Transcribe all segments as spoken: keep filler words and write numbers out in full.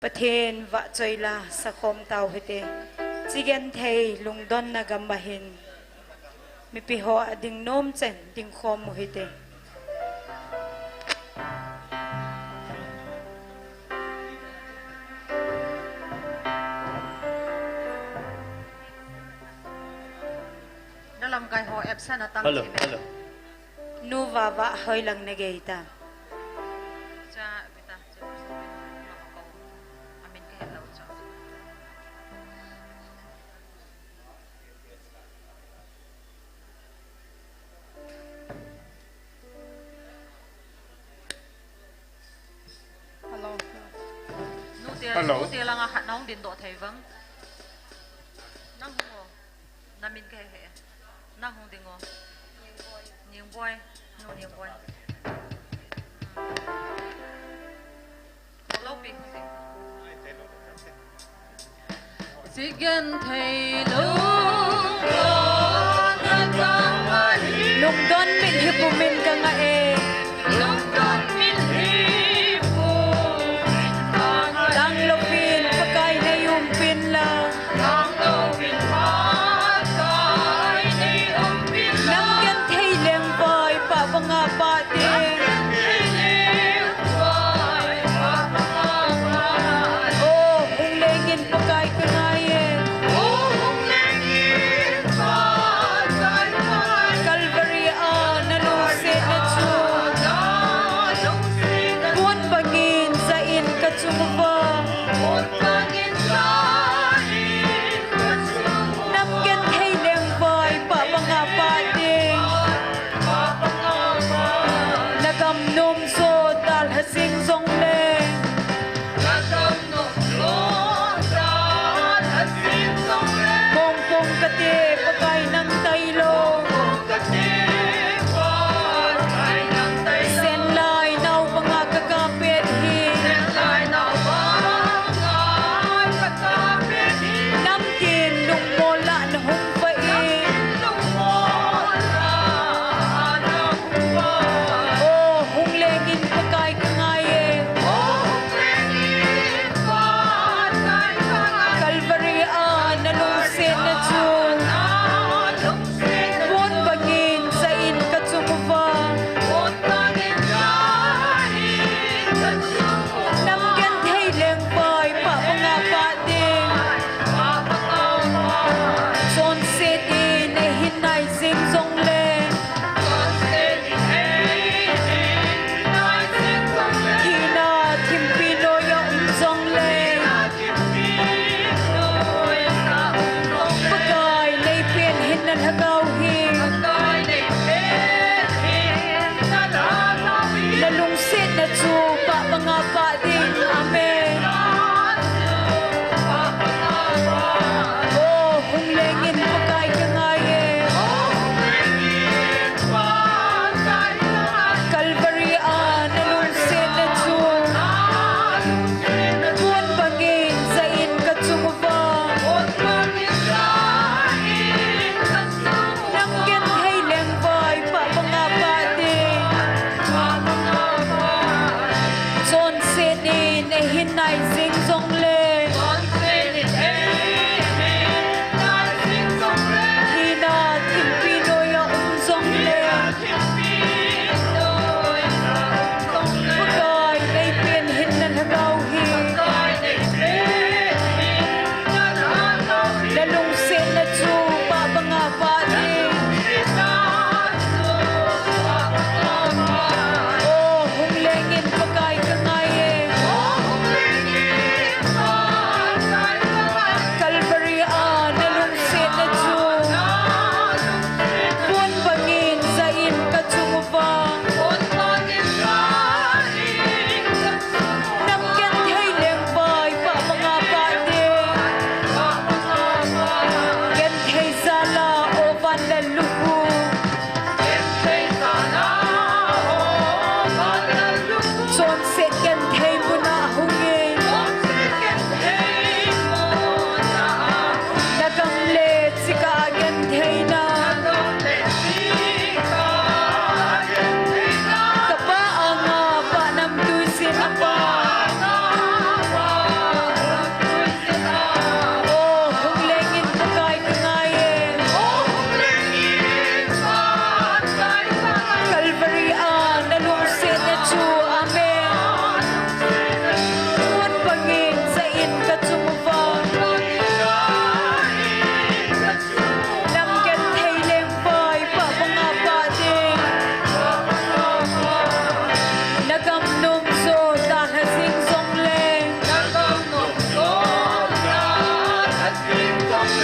Pathen vahchoi la sakhom tau hite. Chi genthei lungdonna gam ahin mipi ho ading nom chen dingkhom u hite. Nalamkai ho absent atang. Hello, hello. Nu Vava hoilang nagei ta. Hello. Hello. Nu te langa khat nahung dingdoh thei vang. Nang hung o. Namin kahe he. Nang hung ding o. Ningboi. Nu Ningboi. Lo pi hung ding. Sigen thei lo. Lungdon min hi pumin ka nga e. Lungdon min hi pumin ka nga e. Tanglo pin Pakai nei umpin la. Tanglo pin Pakai nei umpin la. Nang genthei lengpa i pa banga pa te. O, hung lengin Pakai ka ngai e. Calvary a Ngin sa in ka chung uva. Lam genthei leng vai pa banga pa ding. Na gam nom jo dalha jing jong leng.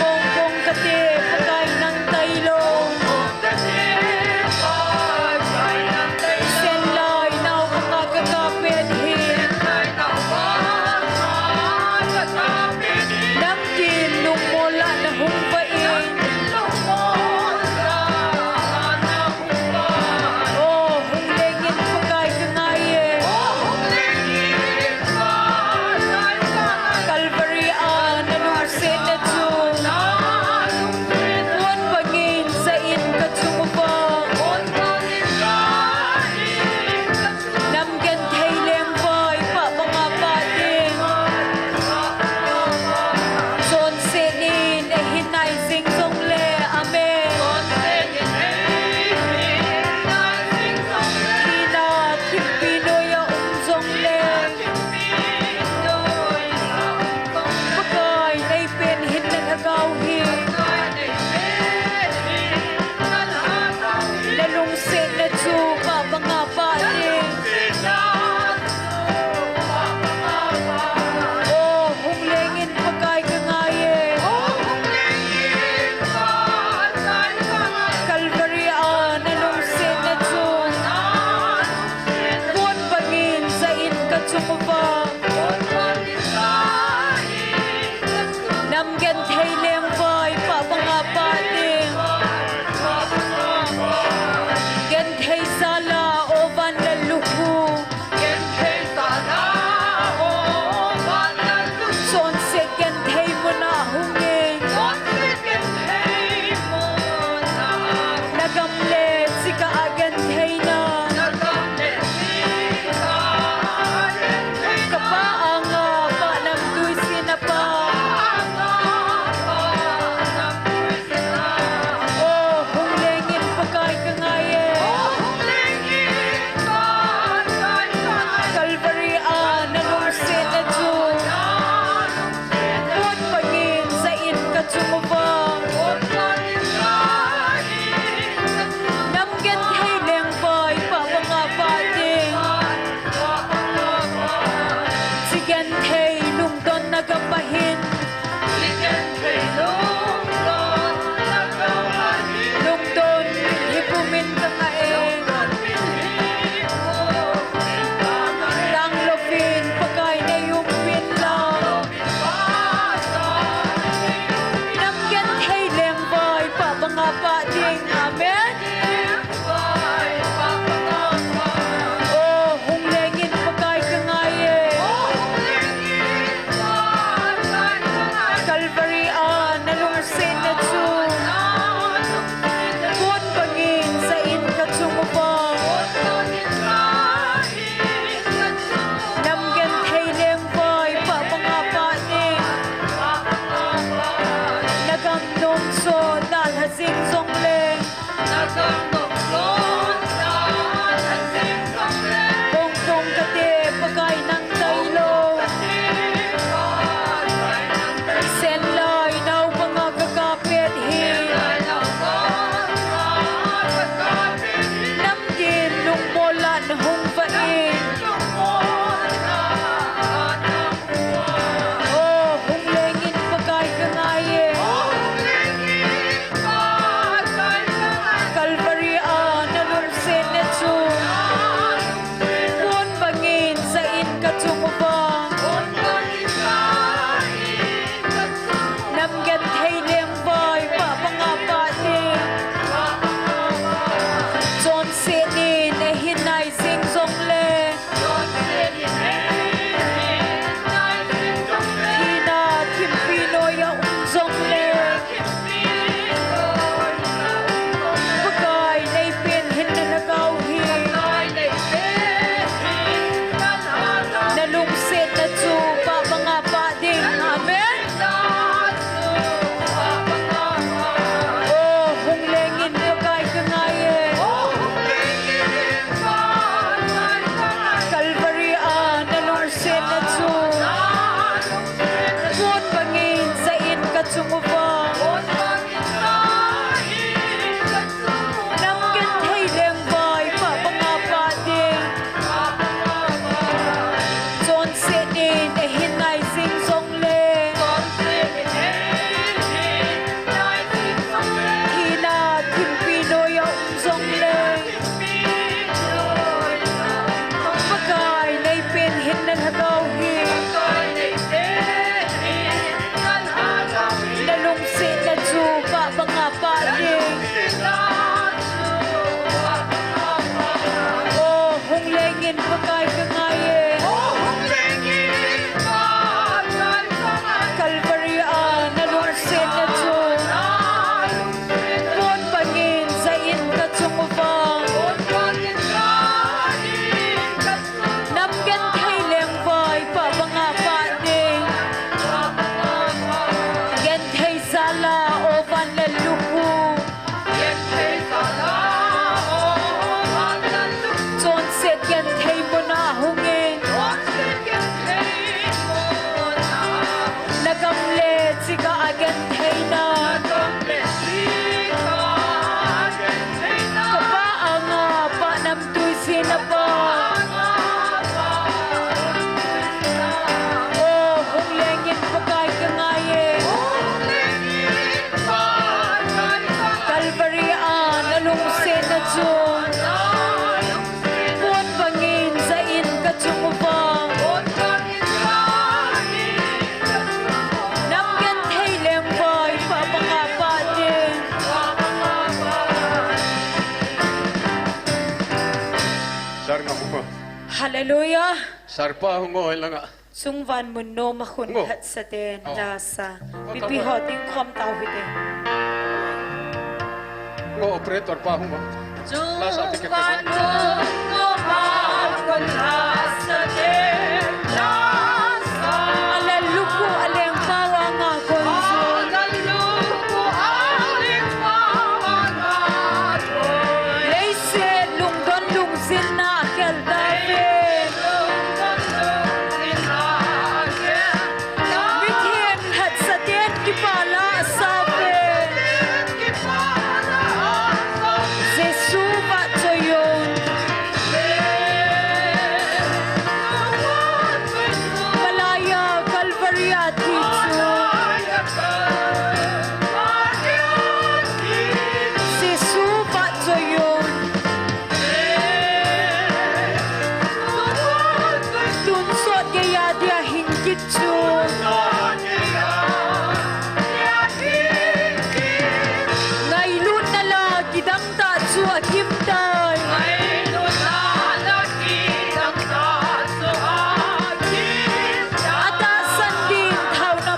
Mong mong kate Pakai nang tailou. Sen lai nau banga ka kap pen hi. Hallelujah. Sarpa hung o, hilanga. Sungvan mun nom a khun, ngo, phatsaten, oh, lasa. Ngo, mipi ho ding khom tau hite. Ngo, operator pa hung o. Lasa, ticket. Sungvan mun nom a khun, phatsaten, lasa. Alen luku, alen pau anga kon. Leiset lungdon lungzinna khel tave. Mithen phatsaten kipah la asave. Jesu vahchoi o. Malaya Calvary a thi chu. Jesu vahchoi o. Tonsot geiya dia hing kit chu. Ngailutna la kidang tah chu akim tai. Atahsan ding thaona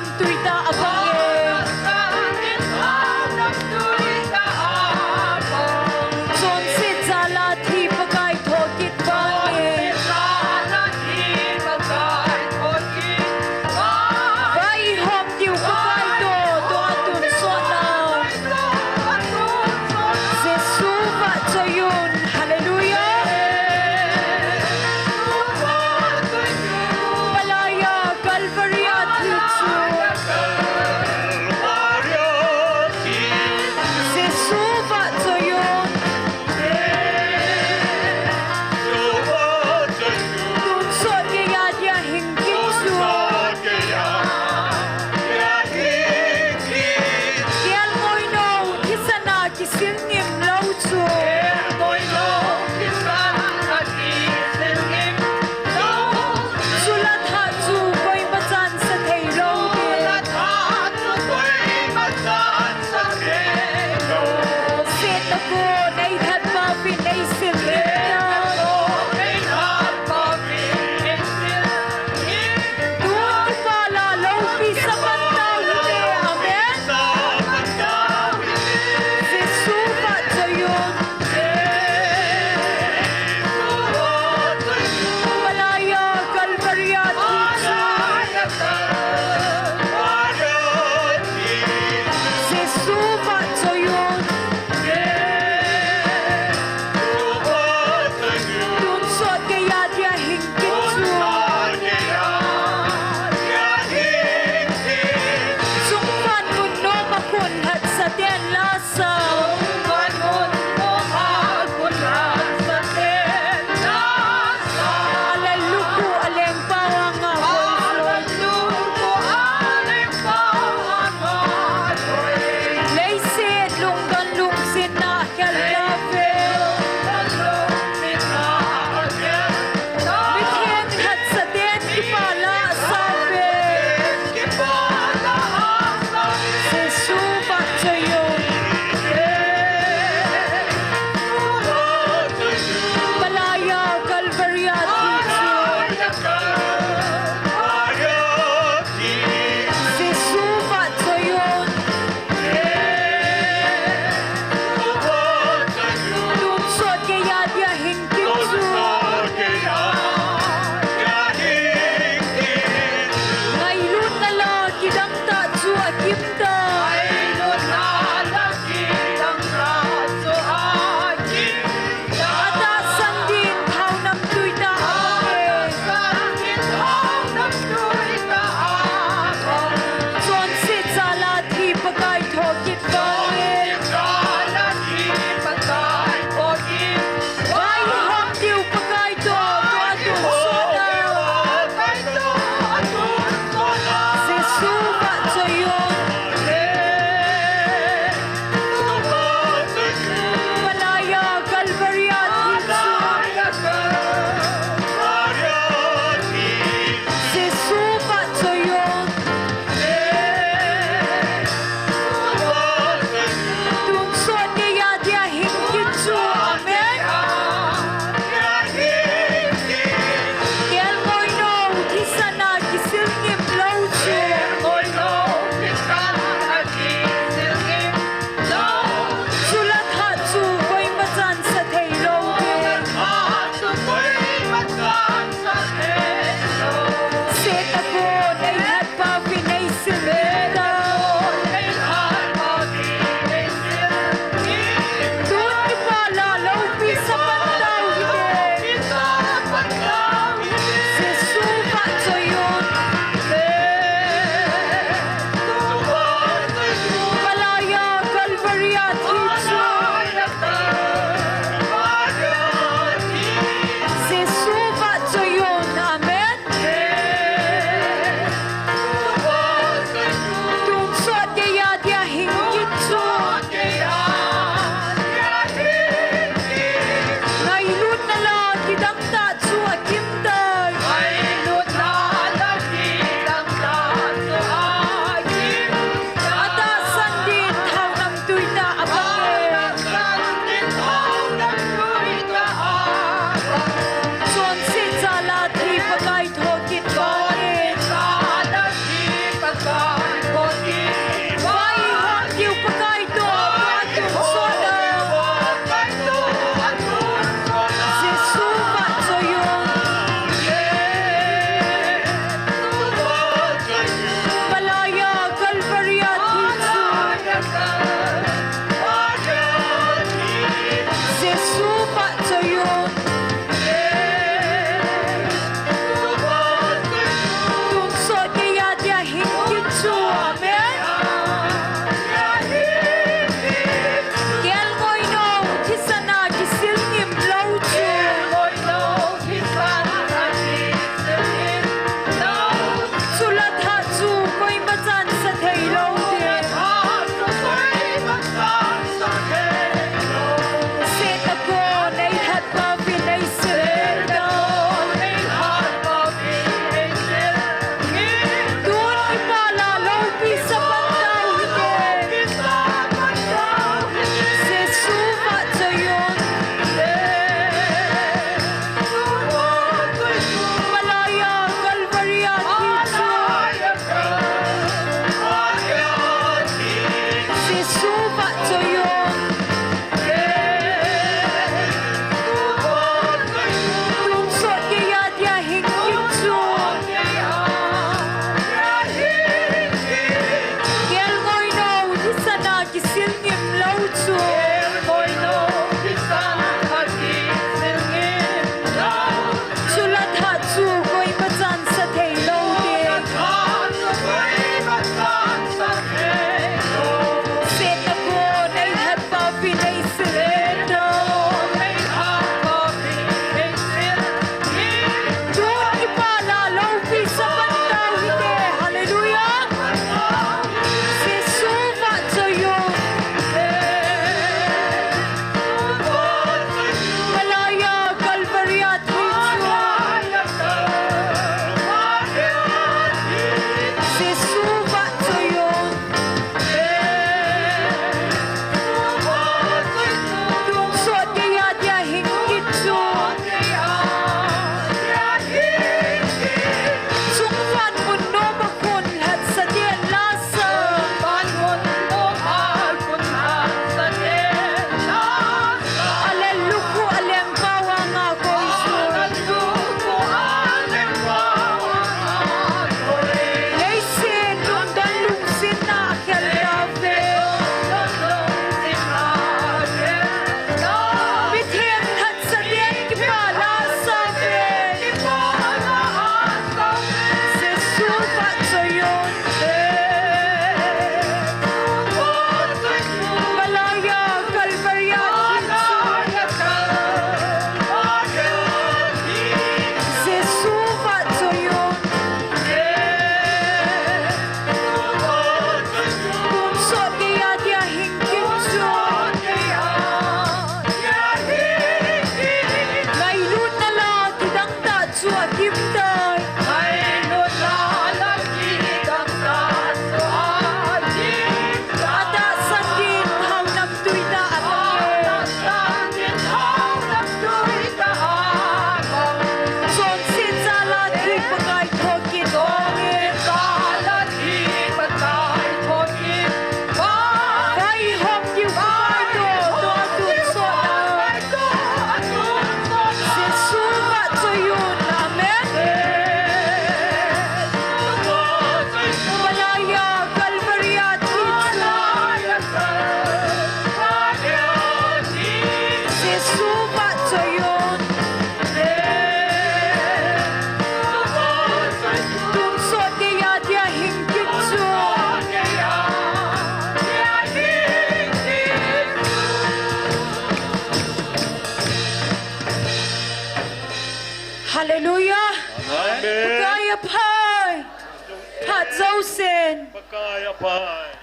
Pakai aphai.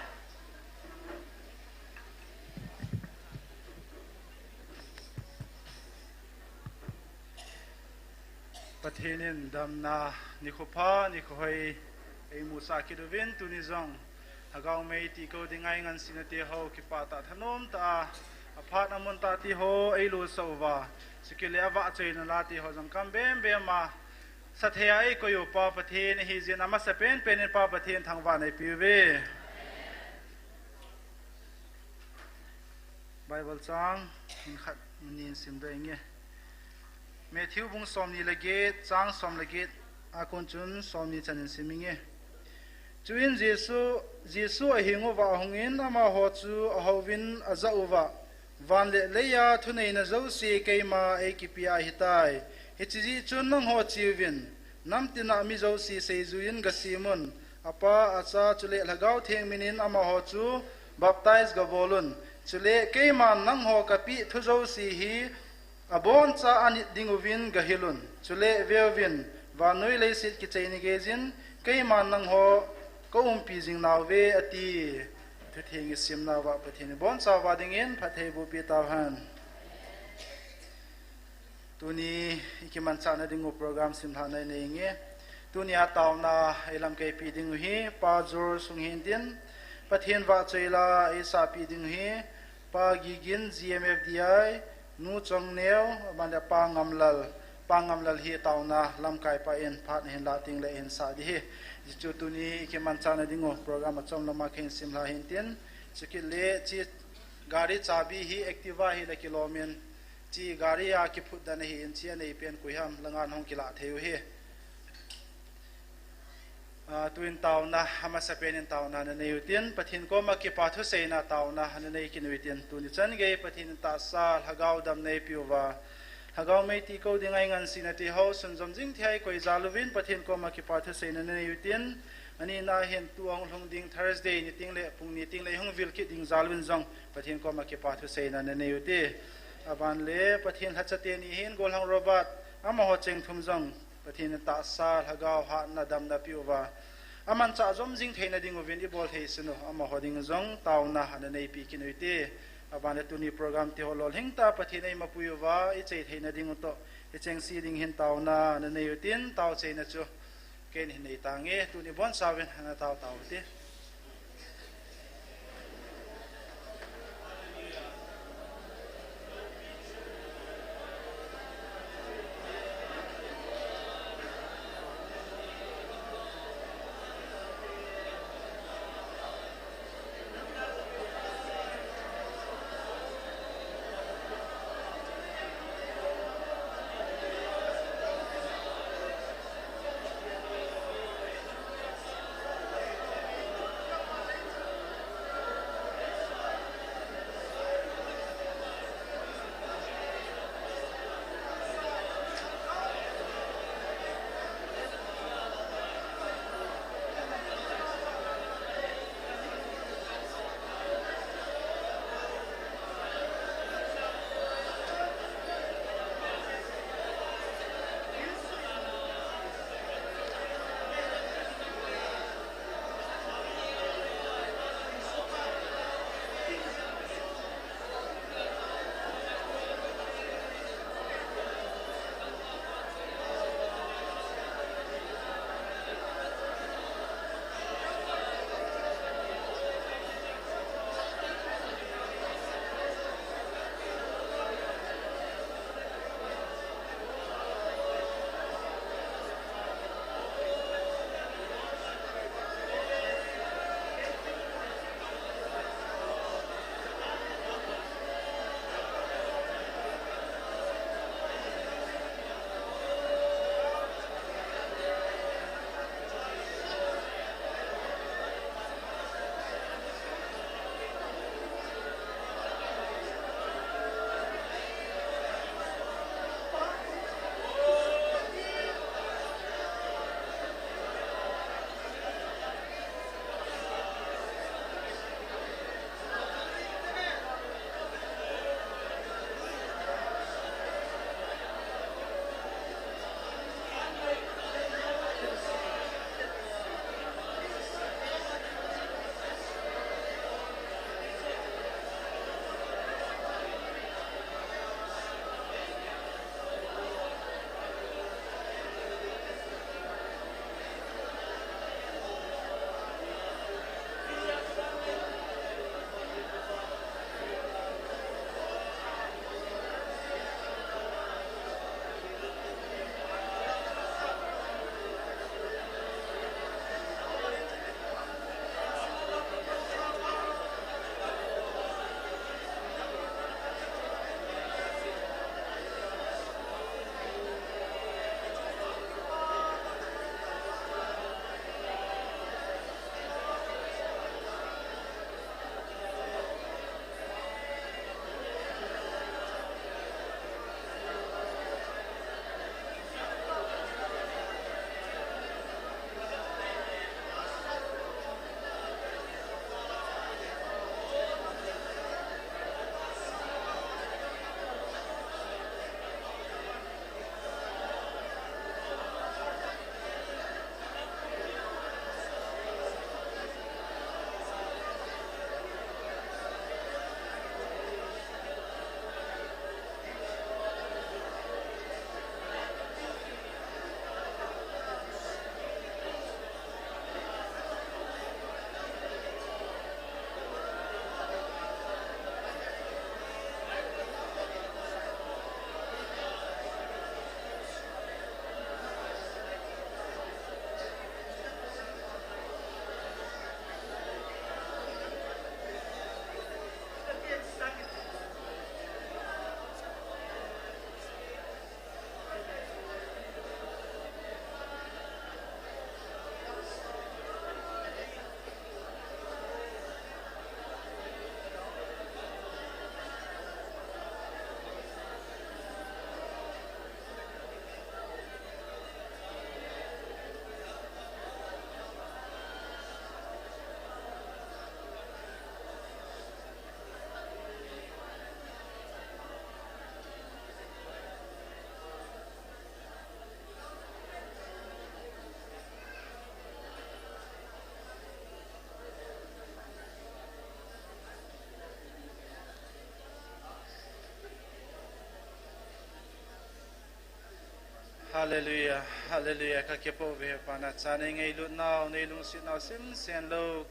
Pathen in damna nikho pha, nikho hoi eimusah kit uvin, tuni jong Lhagao mei tiko dinga eingansena teho kipah tah thanom tah a, aphat amun tah teho eilusah uva, chukit le avahchoina la teho jong kam bem bem a sathei a eikoi u Pa Pathen ahi jeh in, amasa penpen in Pa Pathen thangvah in eipe uve. Bible chang in khat ni in simdoh inge. Matthew bung somni le get, chang som le get a kon chun somni chan in sim inge. Chuin Jesu, Jesu aheng uva ahungin amaho chu ahouvin ajah uva, Van le leiya thuneina jouse keima eikipea ahitai. Hiche jeh chun nangho cheuvin, namtin a mi jouse seijuiyin gasemun, Apa, Acha, chule Lhagao Theng minin amaho chu baptize gabolun. Chule keiman nangho kapeh thu jouse hi aboncha anit dinguvin gahilun. Chule veuvin, vannoi leiset kicheina geiyin keiman nangho kaumpi jing nauve, ati. Thutheng isimnauva Pathen in ibonchauva dingin phatthei bohpeh tauhen. Tuni ikimanchahna dingu program simlhahna inei inge. Tunia taona eilamkaipi dingu hi Pa Jor Sung hintin, Pathen vahchoi la eisahpeh dingu hi Pa Gigin, G M F D I, Nu Chongneo, aban le Pa Ngamlal. Pa Ngamlal hi taona lamkaipa in phat ahin lah tengle ahin sah ding ahi. Hichu tuni ikimanchahna dingu program achom lama kahin simlha hintin, chukit le hiche gari chabi hi Activa hile kilomin, hiche gari a kiphutdan ahin, hiche aneipen koi ham langa hung kilah thei u ahi. Ah, tuin taona, amasapen in taona nanei utin, Pathen koma kipa thuseina taona nanei kit utin, tuni chan gei Pathen in tahsa Lhagao damna eipeuva, Lhagao mei tiko dinga eingansena teho sunjom jing thei a eikoi jal uvin Pathen koma kipa thuseina nanei utin, anina hin tu ahung lhung ding Thursday ni tengle pung ni tengle ihung vil kit ding jal uvin jong Pathen koma kipa thuseina nanei ute. Aban le Pathen lhacha teni hin Gollhang Robert amaho cheng thum jong Pathen in tahsa Lhagao hatna damna peuva, amanchah jom jing theina dinguvin ibol thei sinu, amaho ding jong taona naneipi kit uite. Aban le tuni program teho lolhing tah a Pathen eimapui uva ichai theina dingu toh, ichengse ding hin taona nanei utin, taochaina chu keihin nei tange, tuni bonchauvin ana tao taute. Hallelujah, hallelujah. Ka kiapo ve Pa, nachan nei ngailutnau, nei lungsetnau simsen lou,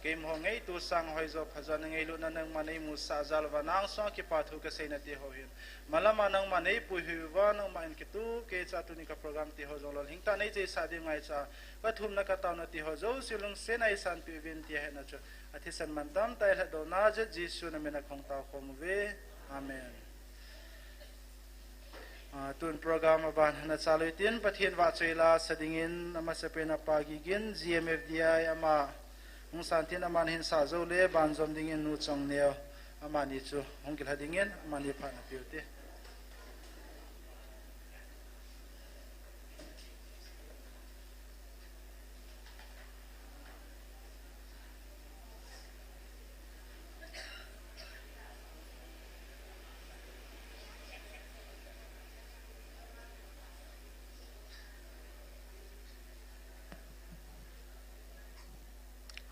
keima ho ngaito sang hoi jo pha jo nei ngailutna nangman nei musah jal uva, nang sunga kipa thu ka seina ti ho hin, malama nangman nei puihoi uva, nangman kitup kei cha tuni ka program ti ho jong lolhing tah nei cheisah ding ngaicha, ka thumna ka taona ti ho jouse lungsetna eisanpeh uvin tia hetna chu athisan mantam tah a eilhatdoh na jeh Jesu na min a kahung tao khom uve. Amen. Ah, tun program aban hana chalui tin, Pathen vahchoi la sa dingin, amasapen a Pa Gigin, G M F D I ama hung san tin, aman hin sa jou le, banjom dingin Nu Chongneo, amani chu hung kilha dingin, amani phat na peu te.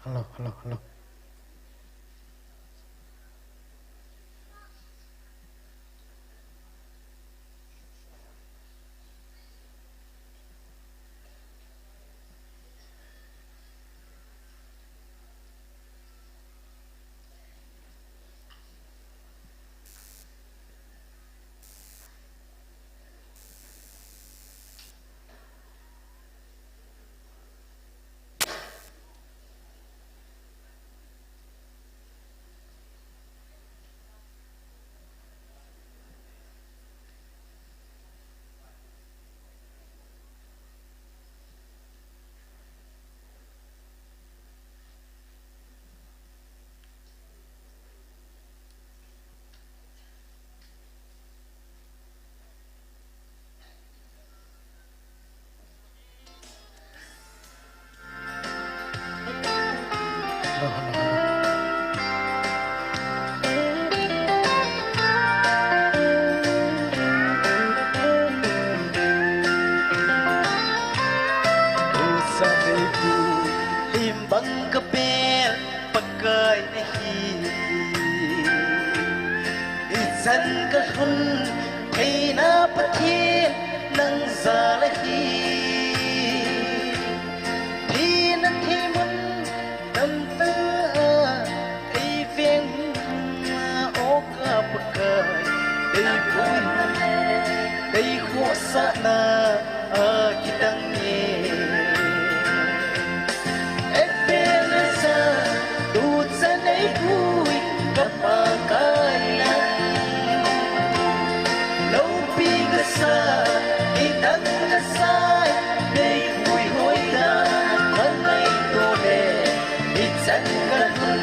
Hello, hello, hello. Lim bang ka bel Pakai nahi. Ichan ka lhun theina Pathen nang jal ahi. Thina thei mun tamtah a ei veng, o ka Pakai, ei pui, ei khohsahna a kidang e. Ebenezer, tuchan ei pui ka Pakai nang. Loupi ka sa, kidang ka sai, nei puihoi dan ka ngaito le, ichan ka lhun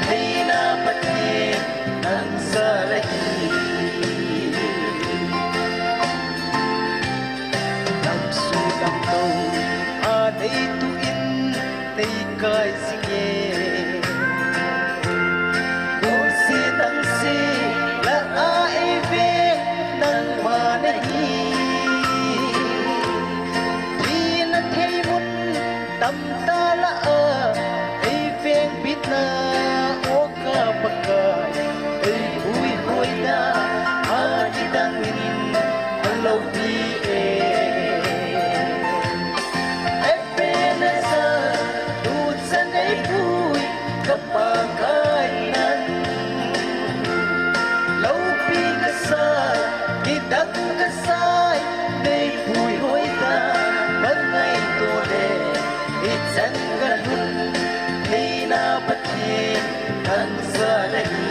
theina Pathen nang jal ahi. Lamsung lamdou a nei tuh in nei kai jing e. Koi se tang se lah a ei veng nangma nahi. Thina thei mun tamtah lah a ei veng bitna, o ka Pakai, ei puihoi dan a kidang in a loupi e. Ebenezer, tuchan ei pui ka Pakai nang. Loupi ka sa, kidang ka sai, nei puihoi dan ka ngaito le, ichan ka lhun theina Pathen nang jal ahi.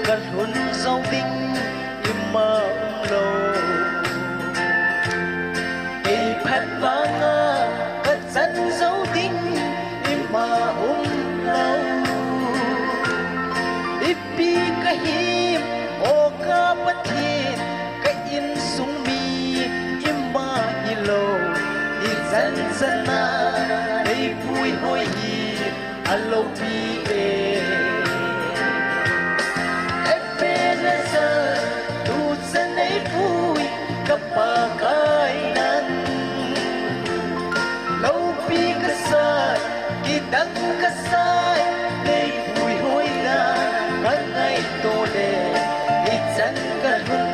Ka lhun jou ding ima umlou, ei phat vanga ka chan jou ding ima umlou. Ipi ka him, o ka Pathen, ka insung mi ima hilou, ichan chan a nei puihoi hi a loupi e. Ebenezer, Sai, nei puihoi dan ka ngaito le, ichan ka lhun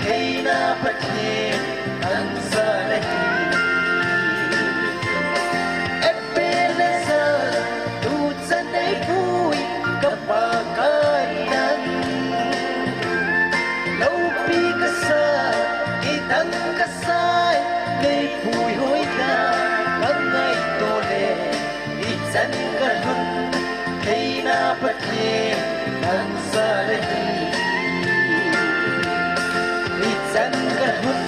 theina Pathen nangcha nahi. Ebenezer, tuchan nei pui ka Pakai nang. Loupi ka sa, kidang ka sai, nei puihoi dan ka ngaito le, ichan ka lhun theina Pathen nangcha nahi. Ichan ka lhun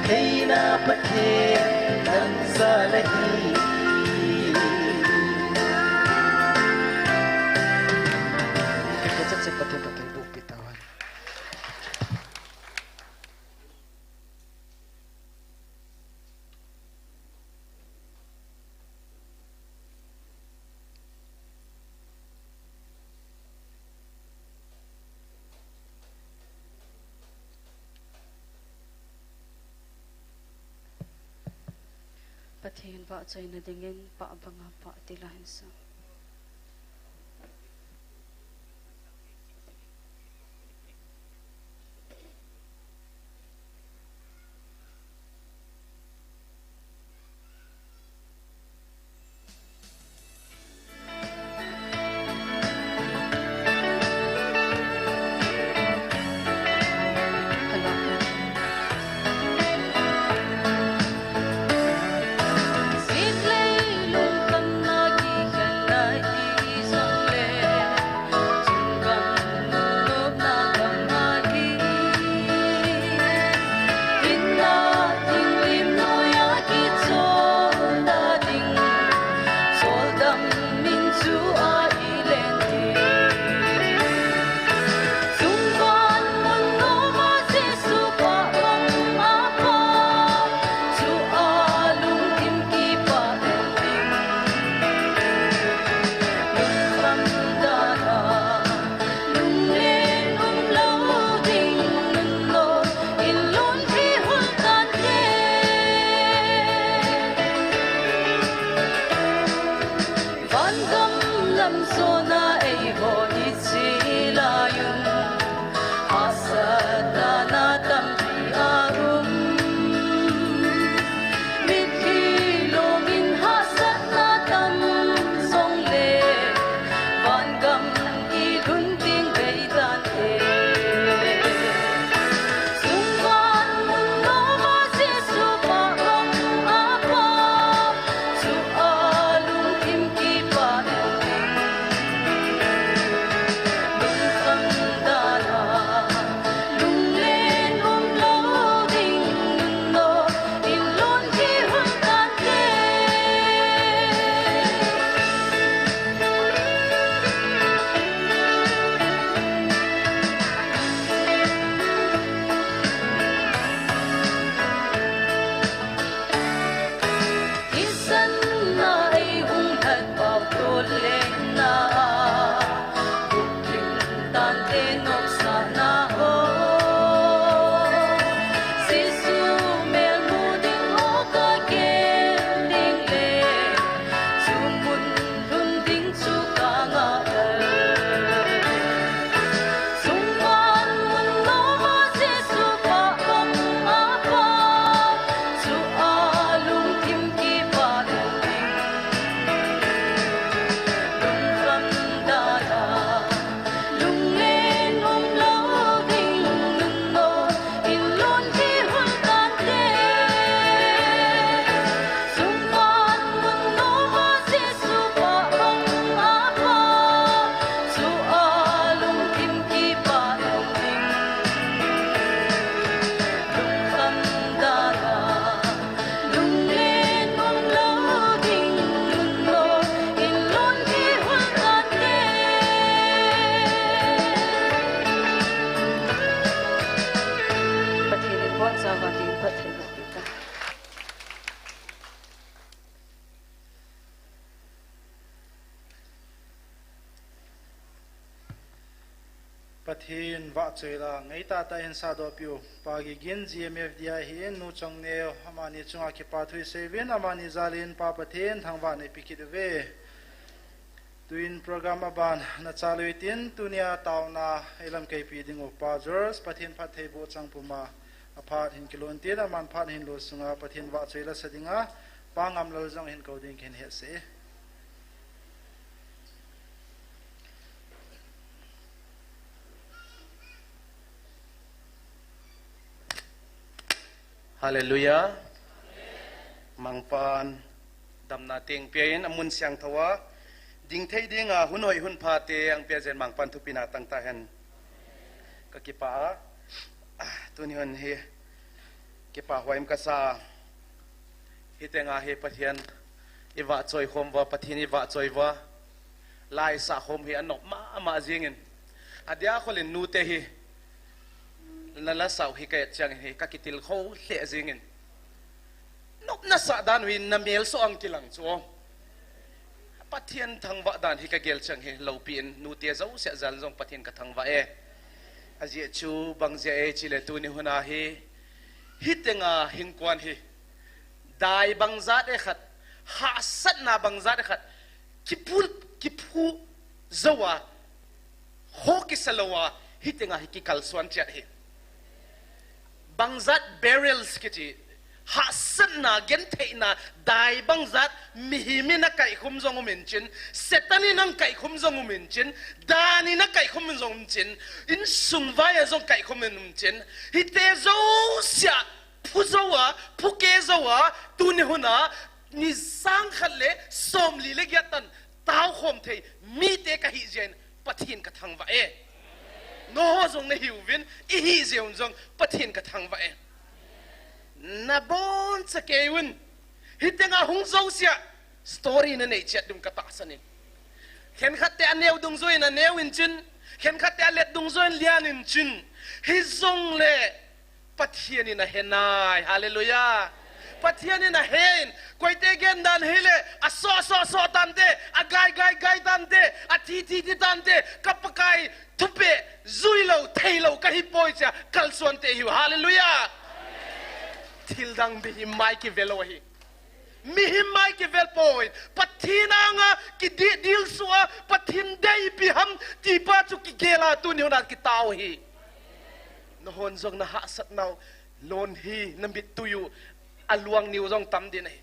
theina Pathen nangcha nahi. Ka cha che Pathen, Pathen bu pi tau hen. Pathen vahchoina dingin pah banga pah tila hinsa. Vangam lam sona eiho ichi layun, hahsatna tampi aum. Mitlhi lungin hahsatna tam jongle, vangam ilhun ding bei tante. Pathen vahchoi la, ngeitah tah in sadoh piu. Pa Gigin, G M F D I ahin, Nu Chongneo, amani chunga kipa thu isei uvin, amani jalin Pa Pathen thangvahna ipi kit uve. Tuin program aban na chalu itin, tunia tauna ilam keipi ding upa George, Pathen phattheiboh chang puma, aphat hin kilon tin, aman phat hin lo sunga Pathen vahchoi la sa dinga, Pa Ngamlal jong hin kou ding ken hese. Hallelujah. Mangpan damna teng pia in amun siangthou a ding thei dinga hun hoi hun pha te ang pia jen Mangpan thupina tang ta hen. Ka kipa a, ah, tuni hun hi kipa huaim ka sa. Hitenga hi Pathen i vahchoi khom va, Pathen i vahchoi va. Laisa khom hi anop mama jingin. Adia kholin nute hi na la sau hi ka et chiang hi ka kitil kho hle jingin. Nop na sa dan wi na mel so ang kilang chu. Pathen thangvah dan hi ka gel chiang hi lopi in nute jo se jan jong Pathen ka thangvah e. Ajeh chu bang jeh e chile tuni huna hi hitenga hingkuan hi dai bang jat e khat, hahsatna bang jat e khat, kipul, kiphu joa, ho kisa loa, hitenga hi kikalsuan chiat hi. Bang jat barrels kiti, hahsatna, gentheina, dai bang jat, mihem in a kaikhum jong um in chin, Satan in a kaikhum jong um in chin, dan in a kaikhum jong um chin, insung vai a jong kaikhum in um chin, hite josia, phu joa, phu ke joa, tuni huna, ni sang khat le somli le giat tan tao khom thei mite ka hi jeh in Pathen ka thangvah e. Noho jong na hiuvin, i hi jeh un jong Pathen ka thangvah e. Na boncha kei un. Hitenga hung josia story na nei chiat ding ka tahsan in. Khenkhat te aneo dungjuiin aneo in chin, khenkhat te alet dungjuiin lian in chin. Hijongle Pathen in ahe nai. Hallelujah. Pathen in ahe in, koite gen dan hile, aso, so, so tante, agai, gai, gai tante, athi, thi, thi tante, ka Pakai thupeh, jui lou, thei lou, ka hi poi chia, kalsuan te hiu. Hallelujah. Thil dang mihem mai kivel lou hi. Mihem mai kivel poi. Pathen anga, kidi, dil sua, Pathen deipi ham, tipa chu kigel a tuni huna kitao hi. Nahon jong na hahsat nau, lon hi na mittui u, aluang niu jong tam din ahi.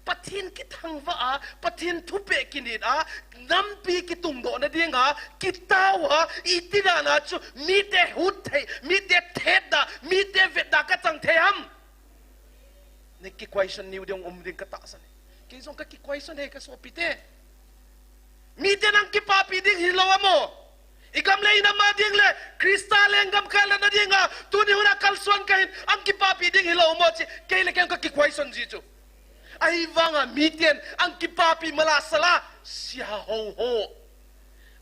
Pathen kithangvah a, Pathen thupeh kinit a, nampi kitungdoh na dinga, kitao a, iti dan a chu, mite hut thei, mite thet da, mite vet da ka chang thei ham. Na ki question niu ding um ding ka tahsan. Kei jong ka ki question he ka sopite. Miten ang kipapi ding hilou amo. I gam le i nam a ding le, Christa lenggam kailah na dinga, tuni huna kalsuan kahin, ang kipapi ding hilou amo chi, kei le kei ka ki question ji chu. Ahivanga miten, ang kipapi mala sala, sia ho ho.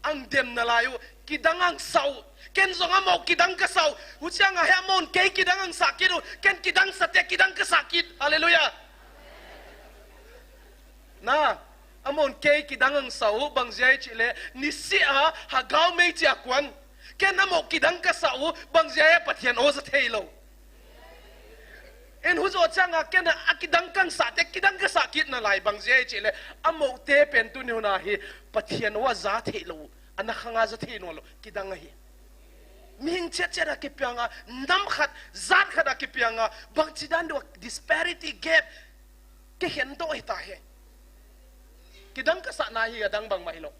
Ang dem nalai u, kidang ang sau. Ken jong amo kidang ka sau. Huchiang a he amon kei kidang ang sa kit u, ken kidang sa te kidang ka sa kit. Hallelujah. Na, amon kei kidang ang sau, bang jeh chile, nisih a, hagao mei chia kuan. Ken amo kidang ka sau, bang jeh Pathen o sa thei lou. En hujo chang a ken a kidang kang sa te, kidang ka sa kit nalai bang jeh chile, amo te pen tuni huna hi, Pathen o a ja thei lou, ana khang a ja thei nalou, kidang ahi. Mihing chet chet a kipiang a, nam khat, jat khat a kipiang a, bang chi dan do disparity gap, Kikhen doh hita he. Kidang kasah na hi adang bangma hilou.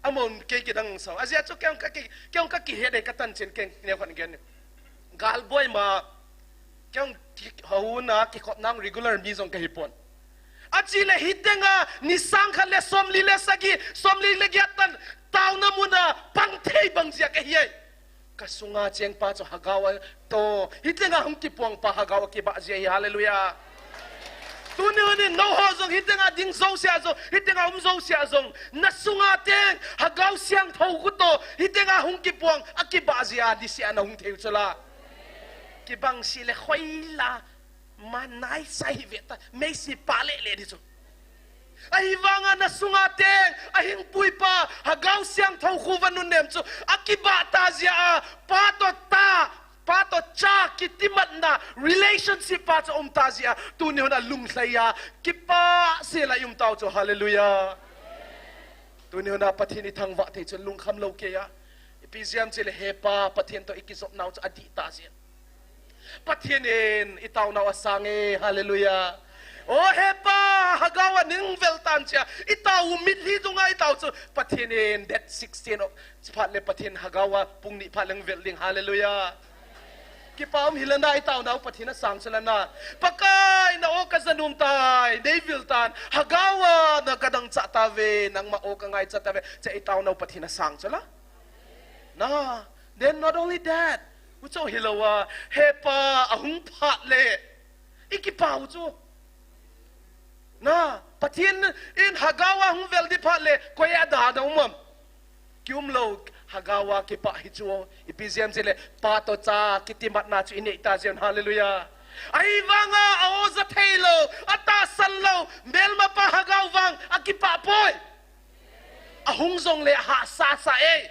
Amon kei kidang sao. Ajeh chu kei ka ki, kei ka kihe dei katan chin kei neo khan gen. Galboi ma, kei ki, hou na kikhop nang regular mi jong kahi pon. Achi le hitenga, ni sang khat le somli le sagi, somli le giat tan, taona muna, pang thei bang jia kahi ai. Kasunga cheng pa chu hagao a to. Hitenga hung kipuang pa hagao a kibah jia hi. Hallelujah. Tuni unin nangho jong hitenga ding jousea jong, hitenga um jousea jong. Nasunga teng hagao siangthou khu to. Hitenga hung kipuang a kibah jia nisea nahung thei u chula. Kibang si le khoi la. Manai sai hi ve ta, meisi pa le le di chu. Ahivanga nasunga teng, ahingpui pa, hagao siangthou khu va nunnem chu, akibah ta jia a, pa to ta, pa to cha, kitimatna, relationship pa chu um ta jia, tuni hun a lunglhai a, kipah sela i um tau chu, hallelujah. Tuni huna Pathen ithangvah thei chu lungkham lou kei a. Ipi jeh ham itile hepa Pathen toh ikijopnau chu adih tah jeh in. Pathen in itaonau asang e, hallelujah. O hepa, Hagau a nang vel tan chia, itao mitlhi dunga itao chu Pathen in date sixteen o, phat le Pathen Hagau a pung ni phat le vel ding, hallelujah. Kipa um hih le na, itaonau Pathen asang chu le na. Pakai, na o kaja nom tai, nei vil tan, Hagau a na kadang chah tave, nangma o kangaicha tave, chia itaonau Pathen asang chu la. Na, then not only that, huchu hilou a, hepa ahung phat le, ikipah u chu. Na, Pathen in Hagau a hung vel ding phat le, koi a ada da um am? Kium lou, Hagau a kipah hi chu, ipi jeh ham itile, pa toh cha kitimatna chu inei tah jeh in, hallelujah. Ahivanga, a o ja thei lou, atahsan lou, melmapa Hagau vang, akipah poi. Ahung jongle hahsa sa e.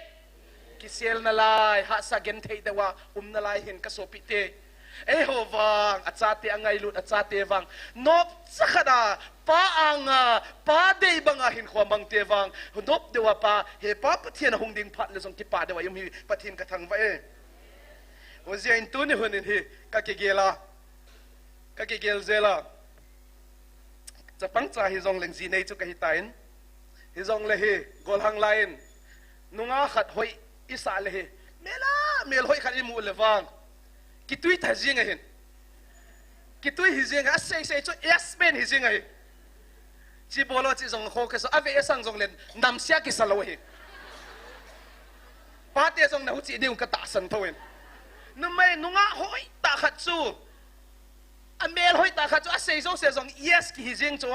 Kisel nalai, hahsa genthei deuva um nalai hin kasopite. Eiho vang, achate angailut, achate vang. Nopcha khat a, pa anga, pa dei banga hinkho amangte vang. Nop deuva pa, hepa Pathen ahung ding phat le jong kipah deuva i um hi Pathen kathangvah e. Hijeh in tuni hun in hi, kakigel a. Kakigel jel a. Chapang cha hijongleng jinei chu kahi tan. Hijongle hi, golhang lai in. Nungah khat hoi isah le hi. Mel a, mel hoi khat imu le vang. Kitui tha jing ahin. Kitui hi jing a, asei sei chu yes man hi jing ahi. Chi bolo chi jong kho kesa, ave asang jongle namsia kisa lou hi. Pate jong na huchi ding katahsan thou in. Numei nungah hoi tah khat chu. Amel hoi tah khat chu asei jouse jong yes kihi jing chu.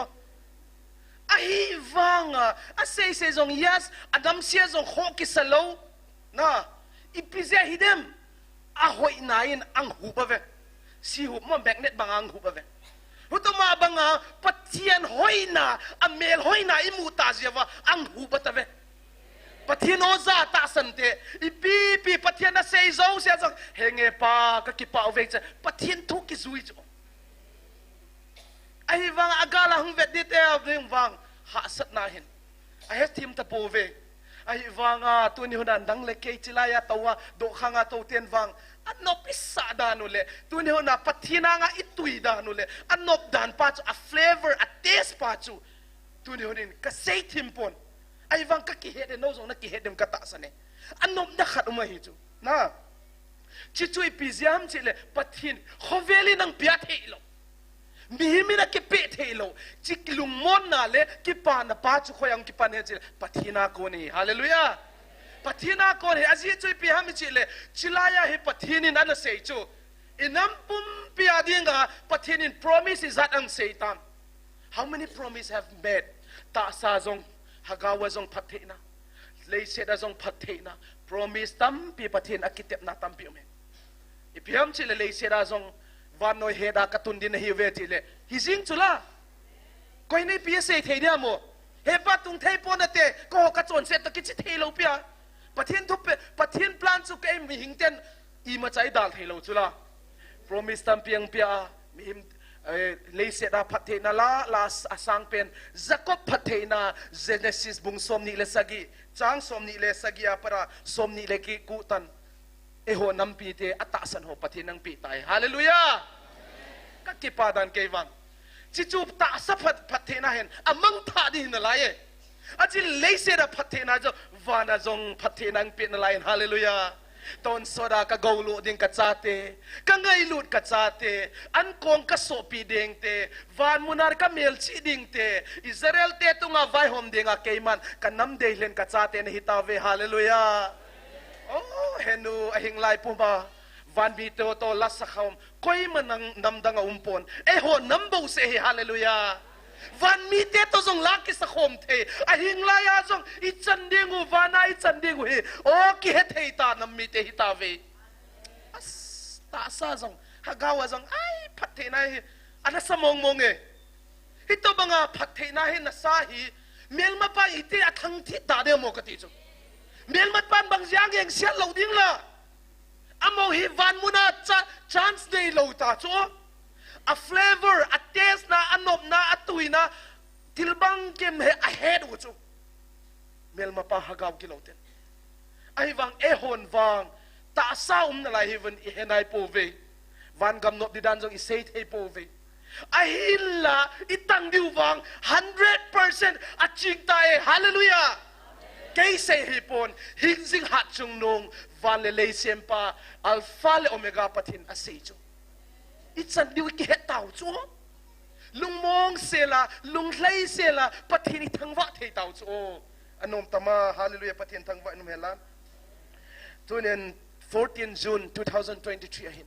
Ahivanga, asei sei jong yes, anamsia jong kho kisa lou. Na, ipi jeh hidem, ahoina in ahup uve. Si hup mo magnet banga ahup uve. Hutoma banga, Pathen hoina, amel hoina imu tah jeh uva, ahup uve. Pathen o ja tahsan te, ipi ipi Pathen asei jouse jong, henge pa, kakipah uve chia, Pathen thu kijui chu. Ahivang a gal a hung vet ding te, ahivang hahsatna hin. Ahethim tapouve. Ahivanga tuni huna nang le kei chilai a tou a, dokhang a tou ten vang. Anop isah dan u le, tuni huna Pathen anga itui dan u le, anop dan pa chu, a flavor, a taste pa chu. Tuni hun in kasei thim pon. Ahivang kakihet e, nou jong nakihet dem katahsan e. Anopna khat um ahi chu. Na. Chuchu ipi jeh ham chile, Pathen, khovel in nang pia thei lou. Mihem in akipe thei lou. Chi lungmonna le, kipana pa chu khoi a kipan ham chile, Pathen a kon ahi. Hallelujah. Pathen a kon ahi, ajeh chu ipi ham chile, chilai a hi Pathen in ana sei chu. Inam pumpi a dinga, Pathen in promise ijat ana sei tam. How many promise have made? Tahsa jong, Hagau a jong phattheina. Leiset a jong phattheina. Promise tampi Pathen akitepna tampi um e. Ipi ham chile leiset a jong vannoi het a katun ding nahiuve chile. Hijing chu la. Koi in ipi asei thei dia mo. Hepa tung thei pon ate, ko kachonset toh kichi thei lou pia. Pathen thu pe, Pathen plan chu kei mihing ten imacha idal thei lou chu la. Promise tampi apia, mihem, eh, leiset a phattheina la, la asang pen, Jacob phattheina, Genesis bung somni le sagi, chang somni le sagi a pat a, somni le ki, ko tan. Eiho nampi te, atahsan ho Pathen in eipeh tai. Hallelujah! Kakipa dan kei vang. Chuchu tahsa phat, phattheina hin, amang tha ding nalai e. Achi leiset a phattheina chu, van a jong phattheina eipeh nalai in. Hallelujah. Tonsot a kagou lut ding kachate, kangailut kachate, ankong kasopi ding te, van mun a kamelchih ding te, Israel te tunga vaihom dinga keiman, kanam dei lheh in kachate nahi tauve. Hallelujah. Oh, henu, ahinglai puma, van mite toh la sakhom, koima nang namdang a um pon. Eiho nam bouseh hi, hallelujah. Van mite toh jong la kisakhom thei. Ahinglai a jong ichan ding u, van a ichan ding u hi. O, kihethei ta nam mite hi tauve. As, tahsa jong, Hagau a jong, ai, phattheina hi. Ana sa mong mong e. Hitobanga phattheina hi nasa hi. Melmapan iti athang thit ta ding mo kati chu. Melmapan bang jeh a engsiat lou ding la. Amaho hi van mun a cha-, chance neilou ta chu. A flavor, a taste na, anopna, atuina, thil bangkim hi ahet u chu. Melmapa hagao kilou ten. Ahivang eihon vang tahsa um nalai hi vang ihenai pouve. Van gam nop ding dan jong isei thei pouve. Ahinla itang diu vang hundred percent aching tai. Hallelujah. Kei sei hipon, hingjing hatchungnung, van le lei sempa, Alpha le Omega Pathen asei chu. Ichan diu kihet tau chu. Lungmong sela, lunglhai sela, Pathen ithangvah thei tau chu. Anom tama, hallelujah, Pathen thangvah inom hen lang. Tunin fourteen June two thousand twenty-three ahin.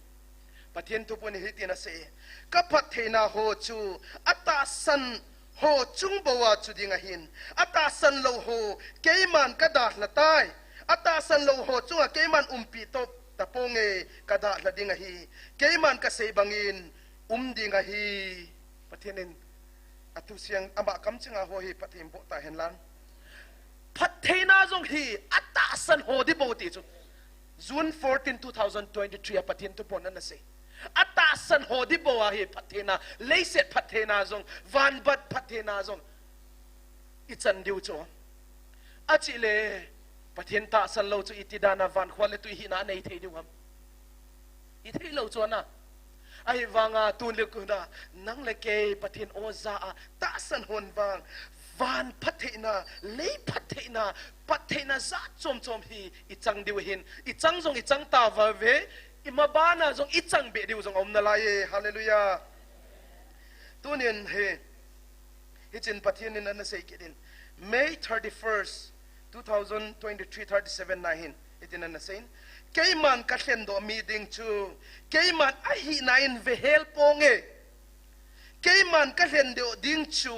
Pathen thupon hitin asei. Ka phattheina ho chu atahsan ho chung bou a chu ding ahin. Atahsan lou ho keiman ka dalha tai. Atahsan lou ho chunga keiman umpi to taponge ka dalha ding ahi. Keiman kasei bangin um ding ahi. Pathen in atusiang ama kamchinga ho hi Pathen boh tahen lang. Phattheina jong hi atahsan ho ding bou ti chu. June fourteen, two thousand twenty-three a Pathen thupon anasei. Atahsan ho ding bou ahi phattheina, leiset phattheina jong, vanbat phattheina jong. Ichan diu chu. Achi le, Pathen tahsan lou chu iti dana van khua le tui hina anei thei diu ham. Ithei lou chu ana. Ahivanga tun le kuna, nang le kei Pathen oja a tahsan hon vang, van phattheina, lei phattheina, phattheina jat chom chom hi ichang diu hin, ichang jong ichang tauve, ima bana jong ichang be diu jong aum nalai e. Hallelujah. Tunin hi, hichin Pathen in anasei kit in, May thirty-first, two thousand twenty-three, thirty-seven na hin, hitin anasei in, keiman kalhen doh mi ding chu, keiman ahina in vehel ponge. Keiman kalhen doh ding chu,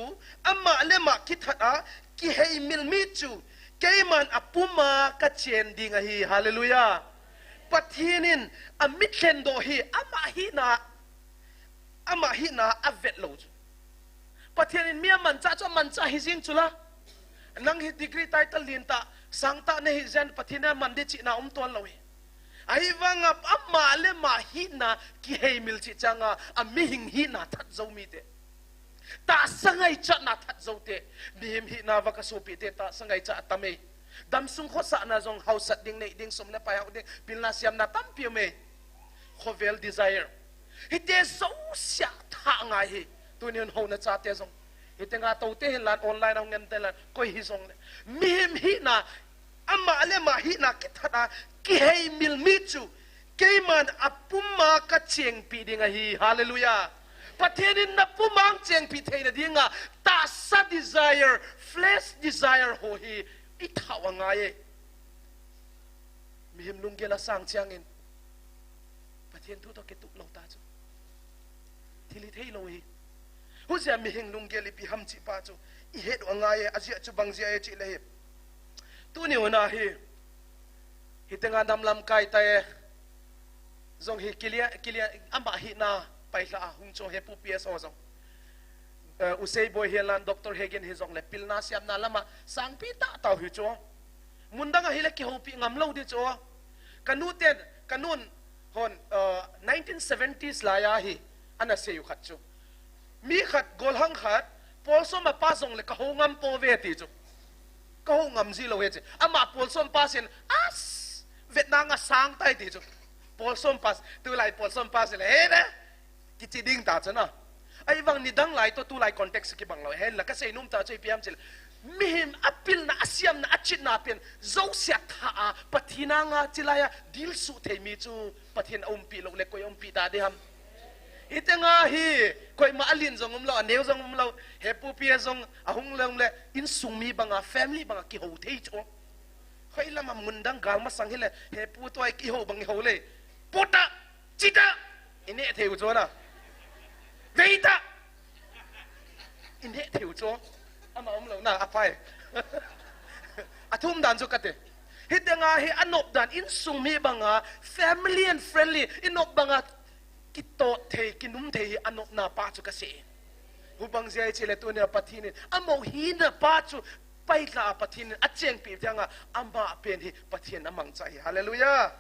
ama le ama kithat a, kiheimil mi chu, keiman apuma kachen ding ahi. Hallelujah. Pathen in amit lhen doh hi, ama hina, ama hina avet lou chu. Pathen in mi amancha chu amancha hijing chula. Nang hi degree title lentah, sangtah nahi jeh in Pathen in aman ding chihna umton lou hi. Ahivanga ama le ama hina kiheimil cheh changa, amihing hina that jou mite. Tahsa ngaichatna that joute. Mihem hina va kasopite tahsa ngaichat atam e. Damsung khosahna jong hausat ding, nei ding, sum le pai hao ding, pilna siamna tampi um e. Khovel desire. Hite jouse thah ngai hi. Tunin houna chate jong. Hitenga toute hinlan online a hung ngen te lan. Koi hijongle. Mihem hina, ama le ama hina kithat a, kiheimil mi chu. Keiman apuma kachengpi ding ahi. Hallelujah. Pathen in napuma chengpi theina dinga, tahsa desire, flesh desire ho hi, ithao angai e. Mihem lunggel asang changin, Pathen thu toh kitup lou ta chu. Thil hithei lou hi. Hujeh a mihem lunggel ipi ham chih pa chu, ihet u angai e, ajeh chu bang jeh e chih le hi. Tuni huna hi, hitenga nam lamkai ta e, jong hi kilia, kilia, ama hina pailha a hung chu Hepu P S ho jong. Eh, Usei Boi hilan Doctor Hagen hijongle pilna siamna lama sangpi tahtah hi chu. Mundang a hile kihoupi ngam lou ding chu. Kanu ten, kanun hon, eh, nineteen seventies lai a hi, ana sei u khat chu. Mi khat, golhang khat, polsom a pass jongle kahou ngam pouve ti chu. Kahou ngam ji lou e chu. Ama polsom pass in, as, vetna nga sang tai ti chu. Polsom pass, tulai polsom pass le, he ne? Kichi ding ta chu na. Ahivang nidang lai toh tulai context kibang lou. Hinla kasei nom ta chu ipi ham chile. Mihem apilna, asiamna, achihna pen, jouse a thah a, Pathen anga chilai a, dilsu thei mi chu, Pathen aumpi lou le, koi aumpi ta ding ham. Hitenga hi, koima alen jong umlou, aneo jong umlou, Hepu P S jong ahung lou le, insung mi banga, family banga kihou thei chu. Hoilama mundang gal masang hile, Hepu toh a kihou bang ihou le. Pota, chita, ine thei u chu na. Veita, ine thei u chu. Ama umlou na, apai. Athum dan chu kate. Hitenga hi anop dan, insung mi banga, family and friendly, inop banga, kitot thei, kinum thei hi anopna pa chu kasei. Hubang jeh chile tunia Pathen in, amau hina pa chu, pailha a Pathen in, achengpi thanga, ama pen hi, Pathen amangcha hi. Hallelujah.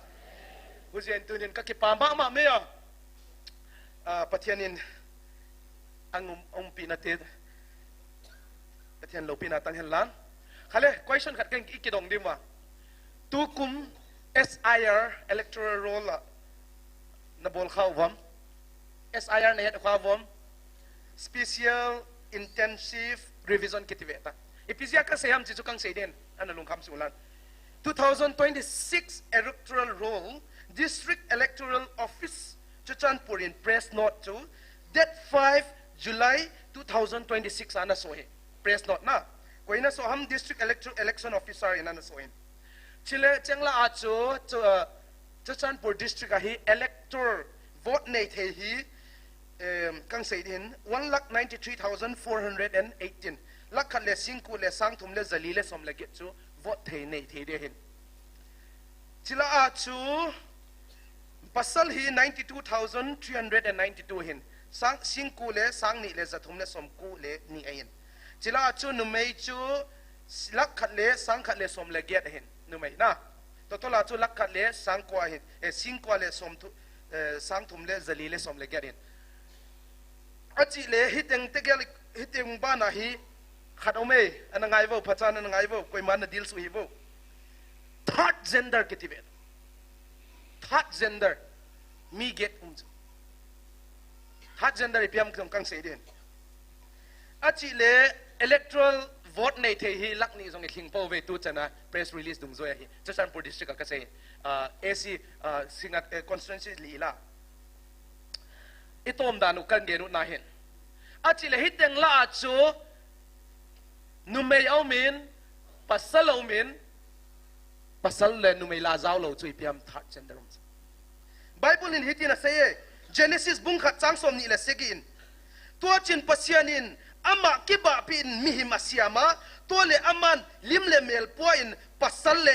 Hujeh in tunin kakipah mama mai a. Ah, Pathen in, angum, umpina te. Pathen loupina tang hen lang. Khale, question khat keng i kidong ding uva. Tukum S I R electoral roll a na bol kha uvam. S I R na het kha uvam. Special Intensive Revision kiti ve ta. Ipi jeh a ka sei ham ti chu kang sei den. Ana lungkham sulan. Two thousand twenty-six electoral roll, District Electoral Office, Churachandpur in press note chu date five July two thousand twenty-six ana so hi. Press note na. Koi na so ham, District Electro-, Election Officer in ana so hin. Chule cheng la a chu, chu, uh, Churachandpur District a hi elector vote nei thei hi, em, kang sei din, one lakh ninety-three thousand four hundred and eighteen. Lakh khat le singko le sang thum le jali le som le get chu vote thei nei thei de hin. Chule a chu pasal hi ninety-two thousand three hundred and ninety-two hin. Sang, singko le sang ni le ja thum le som ko le ni ahin. Chule a chu numei chu lakh khat le sang khat le som le get ahin. Numei na. Total a chu lakh khat le sang ko ahin. Eh, singko le som thu, eh, sang thum le jali le som le get ahin. Achi le hiteng tegel, hiteng bana hi khat aume, ana ngai vo, phacha ana ngai vo, koima na deal su hi vo. Third gender kiti ve. Third gender. Mi get um chu. Third gender ipi ham kong kang sei din. Achi le electoral vote nei thei hi lakh ni jong i thing po ve tu chana press release dungjuia hi. Churachandpur District a ka sei. Ah, A C, ah, Singngat, eh, constituency li la. I tom dan u kan gen u na hin. Achi le hiteng la a chu numei aumin, pasal aumin, pasal le numei la jao lo chu ipi ham third gender um chu. Bible in hitin asei e, Genesis bung khat chang som ni le sagi in. Tua chun Pathian in ama kibahpi in mihem asiam a, tua le aman lim le mel pua in pasal le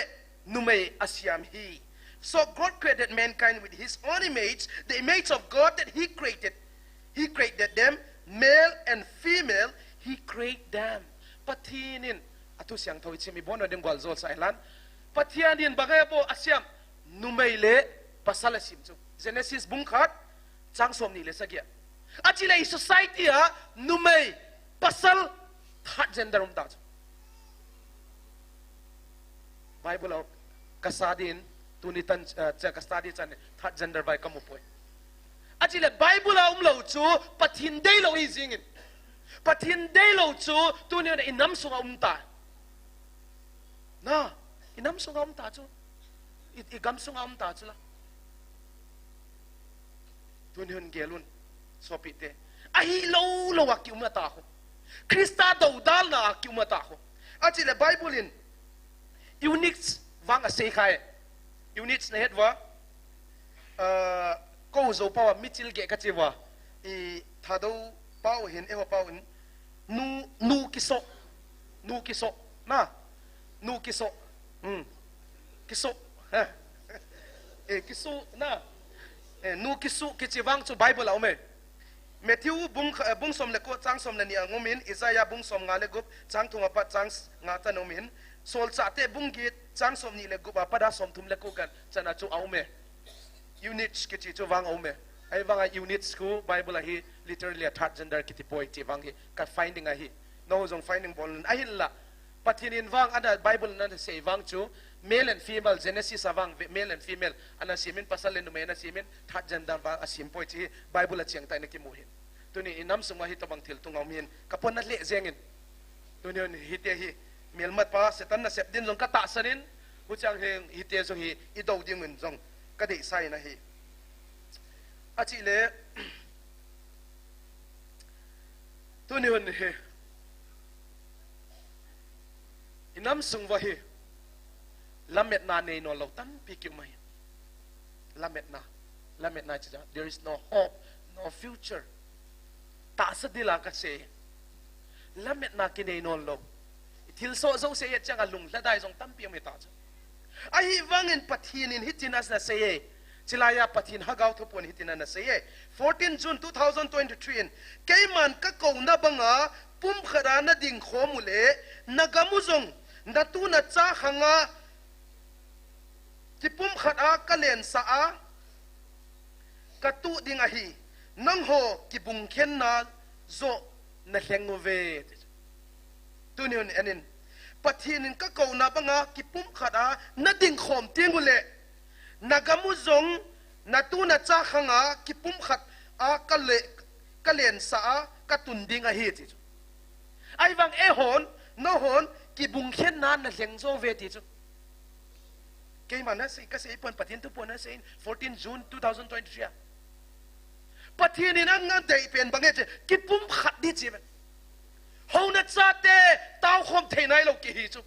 numei asiam hi. So God created mankind with his own image, the image of God that he created. He created them, male and female, he created them. Pathian in, a thu siangthou i chim i bon ding gwal jol sa ilan. Pathian in bang a bo asiam, numei le pasal asiam chu. Genesis bung khat, chang som ni le sagi a. Achi le i society a, numei, pasal, third gender um ta chu. Bible a ka study in, tuni tan, eh, cha ka study chan third gender vai ka mu poi. Achi le Bible a um lo chu Pathian dei lo hi jing in. Pathian dei lo chu tuni in i nam sunga um ta. Na, i nam sunga um ta chu. I, i gam sunga um ta chu la. Tuni hun gel un, sopite. Ahi lo lo a ki um a ta ho. Krista dodalna a ki um a ta ho. Achi le Bible in, eunuchs vang asei khai. Eunuchs na het vo. Ah, ko zo pa wa michil ge ka chi vo. I Thadou pau hin, eiho pau hin. Nu, nu kiso. Nu kiso. Na. Nu kiso. Hmm. Kiso. Ha. Eh, kiso na. Eh, nu kiso kichi vang chu Bible a um e. Matthew bung, eh, bung som le ko chang som le ni a um in, Isaiah bung som nga le gup chang thum apat chang s-, nga chan um in, Solchahte bung get chang som ni le gup apat a som thum le ko kan chan a chu a um e. Eunuch kichi chu vang a um e. Ahivanga eunuch khu Bible a hi literally a third gender kiti poi ti vang hi ka finding ahi. No jong finding bol un ahin la. Pathian in vang ana Bible in ana sei vang chu male and female, Genesis a vang ve-, male and female ana siam in, pasal le numei ana siam in, third gender vang asiam poi ti hi Bible a chiang tah in kimu hin. Tuni i nam sung a hi tobang thil tung a um hin ka pon na le jeng in. Tuni hun hite hi melmat pa Satan nasep din jong ka tahsan in, huchang hin hite jong hi i do ding un jong ka deisah in ahi. Achi le, tuni hun hi i nam sung uva hi lametna nei nawn lo tampi ki um ahi. Lametna, lametna chi cha, there is no hope, no future. Tahsa dil a ka sei. Lametna ki nei nawn lo. I thil soh zo sei a chang a lung hladai jong tampi um hi ta chu. Ahivangin Pathian in hitin ana sei e. Chilai a Pathian Lhagao Thupun hitin ana sei e. Fourteen June two thousand twenty-three in, keiman ka kouna banga pumkhat a na ding khom u le, na gam u jong, na tu na cha khang a kipumkhat a ka lensah a, ka tuh ding ahi, nangho kibungkhenna joh na lheng uve. Tuni hun en in, Pathen in kakouna banga kipumkhat a nading khom teng uleh, nagam u jong natu nacha khanga kipumkhat a kale, kalensah a katun ding ahi ti chu. Ahivang eihon, nahon, kibungkhenna nalheng jou uve ti chu. Keiman nasei, kasei pon, Pathen thu pon nasei in, fourteen June two thousand twenty-three a. Pathen in anadei pen bang e che, kipumkhat ding chi ven. Houna chate, taokhom thei nailou kihi chu.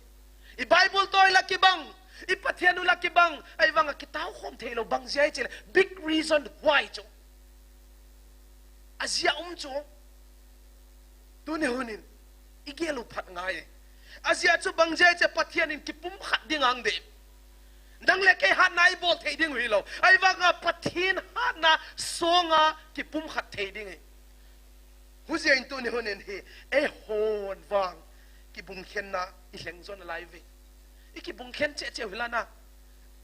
I Bible toh la kibang, i Pathen u la kibang, ahivanga kitaokhom theilou bang jeh a che le, big reason why chu. Ajeh um chu. Tuni hunin, igel u phat ngai. Ajeh chu bang jeh a che Pathen in kipumkhat ding anadei. Nang le kei hatna ibol thei ding hilou. Ahivanga Pathen hatna songa kipumkhat thei ding hi. Hujeh in tuni hunin hi, eihon vang, kibungkhenna ilheng jo nalai uve. Ikibungkhen cheh cheh u hilang a.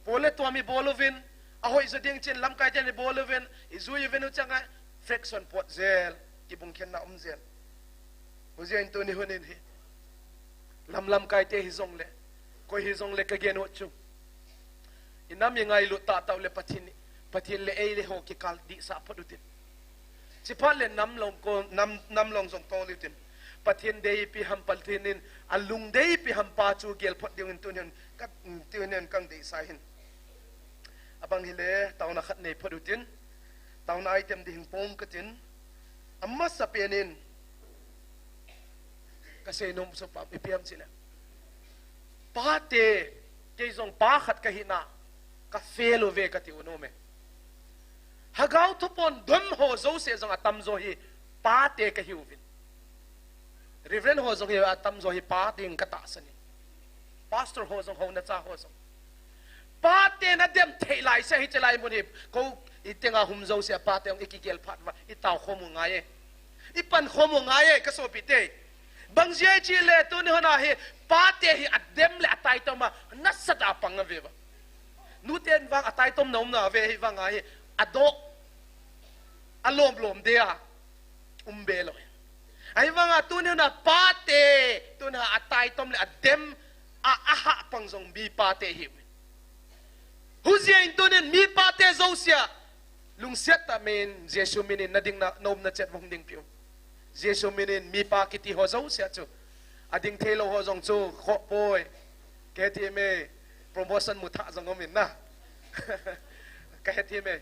Pole tuam ibol uvin, ahoi jo ding chen lamkai ten ibol uvin, ijui uvin u changa, fraction pot jel, kibungkhenna um jel. Hujeh in tuni hunin hi. Lam lamkai te hijongle, koi hijongle kagen u chu. Inam ingailut tahtah uleh Pathen, Pathen le ei le ho kikal dihsah phot utin. Chuphat le nam long ko, nam, nam long jong tol utin. Pathen deipi ham, Pathen in alung deipi ham pa chu gel phot ding in tuni hin ka, tuni hin kadeisah hin. Abang hile, taona khat nei phot utin. Taona item ding hing pong katin. Amasapen in, kasei nom chu pa, ipi ham chile. Pate, kei jong pa khat kahina, ka fail uve kati u nom e. Lhagao thupon don ho jouse jong atamjo hi, pate kahiuvin. Reverend ho jong hi atamjo hi pa ding katahsan in. Pastor ho jong, houna cha ho jong. Pate nadem thei laise hiche lai mun hi. Ko itenga hum jouse a pate jong ikigel phat uva, itaokhom u ngai e. Ipankhom u ngai e, kasopite. Bang jeh a chile tuni huna hi, pate hi adem le ataitom a, nasatah a pang ave uva. Nuten vang ataitom na um na ve hivanga hi, adoh, alom lom deh a. Um be lou. Ahivanga tuni huna pate, tuni a ataitom le adem a, ahah pang jong mi pate hi. Hujeh in tunin mi pate jouse a, lungset tah in, Jesu min in nading na, naumna chet vang ding piu. Jesu min in mipa kiti ho jouse a chu. Ading theilou ho jong chu, khoh poi. Kahe thei me, promotion mu thah jong um in na. Kahe thei me.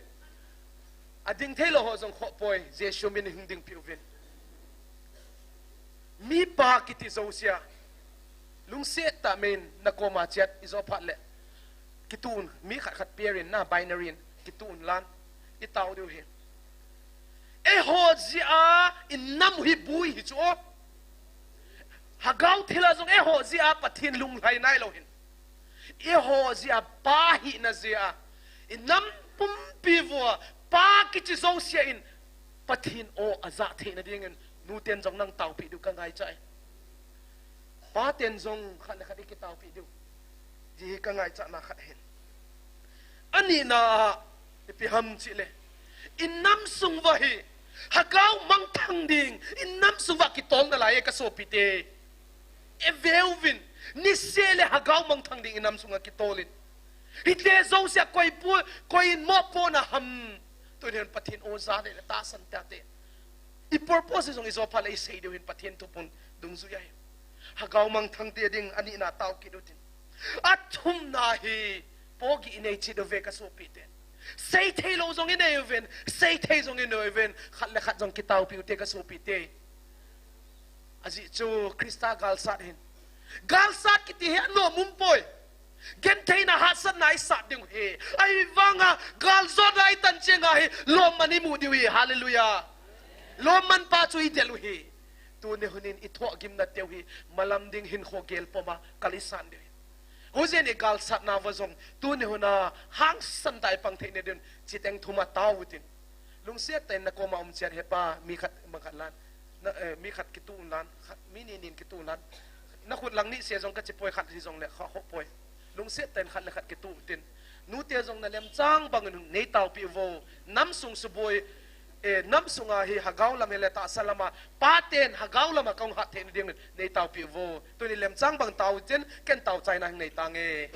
Ading theilou ho jong khoh poi, Jesu min in hung ding piu vin. Mipa kiti jouse a, lungset tah in nakoma chet ijo phat le. Kitun, mi khat khat pairin na, binary in, kitun lan, itao diu hi. Eiho jeh a, inam hi bui hi chu o. Lhagao thil a jong eiho jeh a, Pathen lunglhai nailou hin. Eiho jeh a, pa hina jeh a, inam pumpi uva, pa kiti jouse in, Pathen o ajah theina dingin, nuten jong nang taopi diu kangaicha e. Paten jong khat le khat ikitaopi diu. Ti hi kangaichatna khat ahin. Anina a, ipi ham chile. Inam sung uva hi, lhagao mangthang ding, inam sung uva kitol nalai e kasopite. Eiveuvin, niseh le lhagao mangthang ding inam sunga kitol in. Hiti jouse a koi pu, koi in mopohna ham. Tunin Pathen o ja le tahsan tate. I purpose jong ijo phat le isei diu hin Pathen thupon dungjui ahi. Lhagao mangthang te ding anina tao kit utin. Athumna hi pohgih inei cheh uve kasopite. Sei theilou jong inei uvin, sei thei jong inei uvin, khat le khat jong kitaopi ute kasopite. Ajeh chu Christa galsat hin. Galsat kiti hi anom um poi. Gentheina hahsatna isat ding u hi. Ahivanga galjona itan chenga hi lomman imu diu hi. Hallelujah. Lomman pa chu idel u hi. Tuni hunin ithohgimna teu hi malam ding hinkho gel puma kal isan diu hi. Hujeh in igalsatna uva jong tuni huna hangsan tah a ipang theina ding chiteng thum a tao utin. Lungset tah in nakoma um chet hepa, mi khat bang khat lan. Na, eh, mi khat kitu un lan, khat, mi ni nin kitu un lan. Nakhut lang ni se jong kachi poi khat hijongle kha ho poi. Lungset tah in khat le khat kitu utin. Nute jong nalemchang bangin nei taopi uvo. Namsung suboi, Eh, nam sunga hi hagao lam hile tahsa lama, paten hagao lama kahung hat theina dingin nei taopi uvo. Tuni lemchang bang tao chin, ken tao chaina hing nei tange.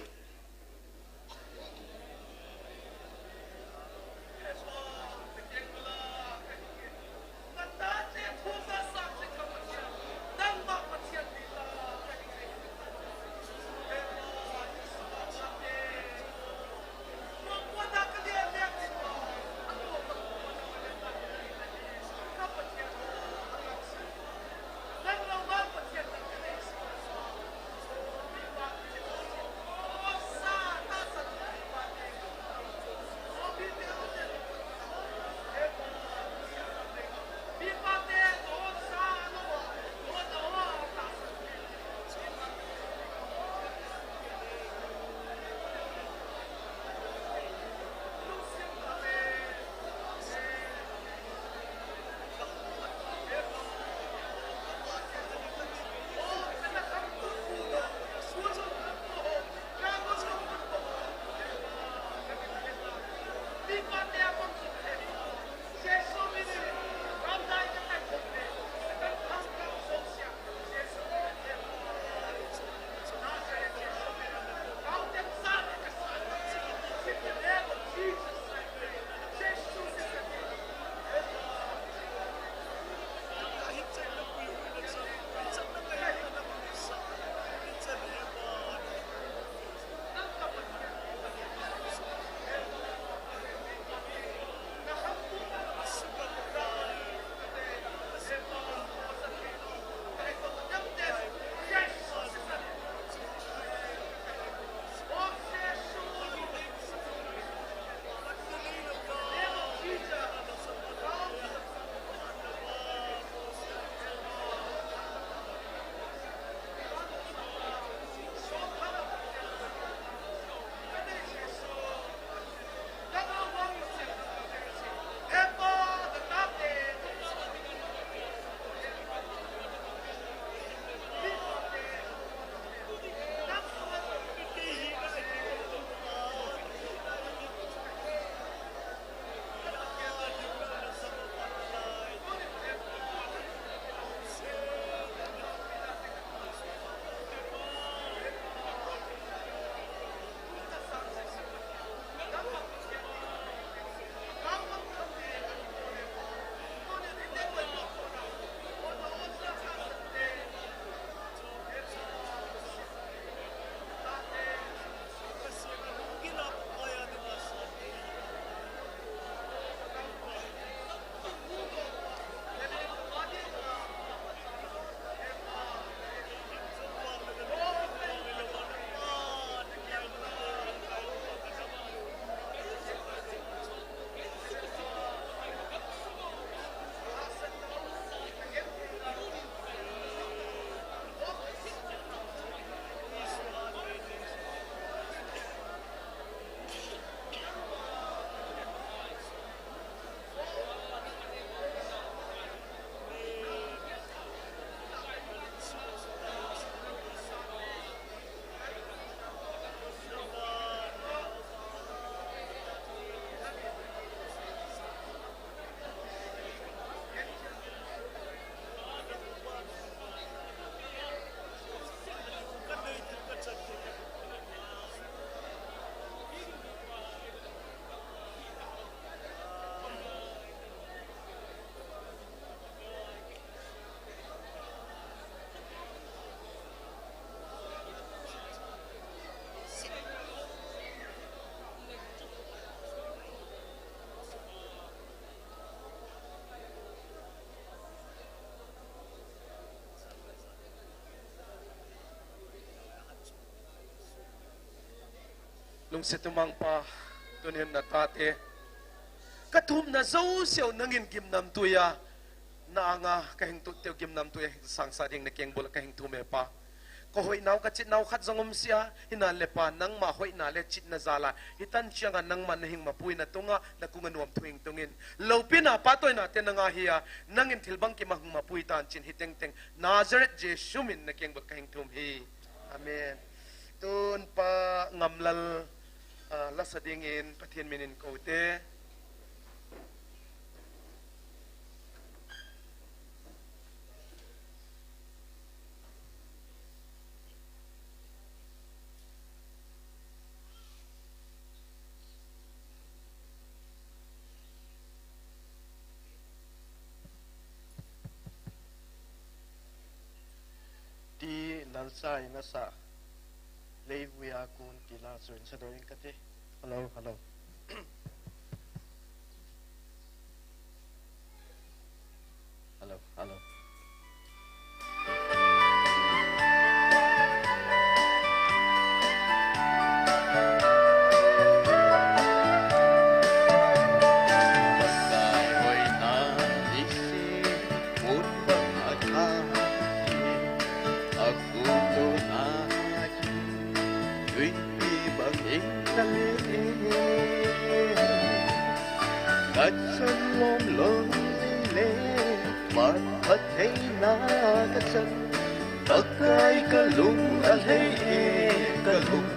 Lungset umang Pa, tunin na tate kathumna jouseu nangin gimnamtui a, na anga kahing tutteu gimnamtui a sangsa ding na kengbul a kahing thum e Pa. Ka hoinau ka chitnau khat jong um sia, hinale Pa, nangma hoina le chitna jal a, hitan chiang a nangma na hing mapui na tunga, na kung a nuam thu hing tungin. Loupina, patoina te nanga hi a, nangin thil bangkim a hung mapui tan chin hi tengteng. Nazareth Jesu min na kengbul kahing thum hi. Amen. Tun Pa Ngamlal, ah, lasa dingin Pathen minin kou te. Sa ina sa. Leivuia kun kila suin sa doin kate. Hello, hello. Hello, hello. Kachan lom lom le, Pathen na kachan, Pakai kalung alhei e, kalung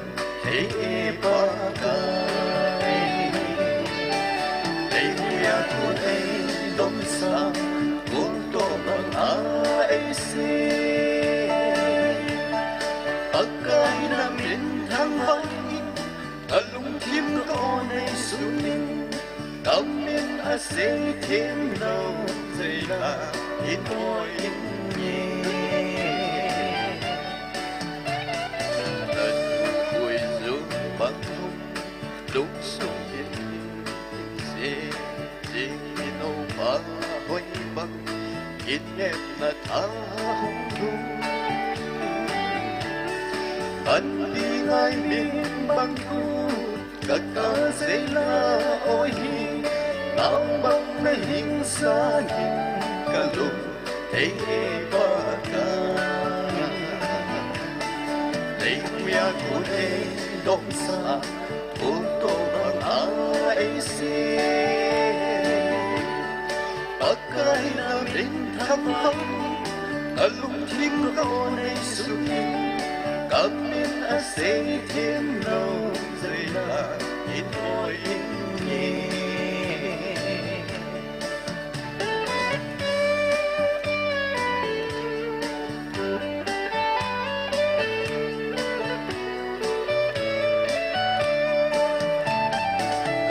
hei e Pakai. Hei ya ku hei dom sa, ku to bang a ei se. Pakai na min thang vang in, kalung thim ka o nei sumin, kamin a sei thim lo, sei la in o in ye. Ka tu kui zu bang lung, lung sung in, in se, se in o pa hoi bang, in nep na ta hung lung. Kan di ngai min bang ku, Kaka sei la oi hi, nang bang na hing sa hin kalung hei e Pakai. Hei ya ku hei dom sa, ku to bang a ei se. Pakai na min thang vang, kalung thim ka o nei sumin, kamin a sei thim lo, sei la in o in ye.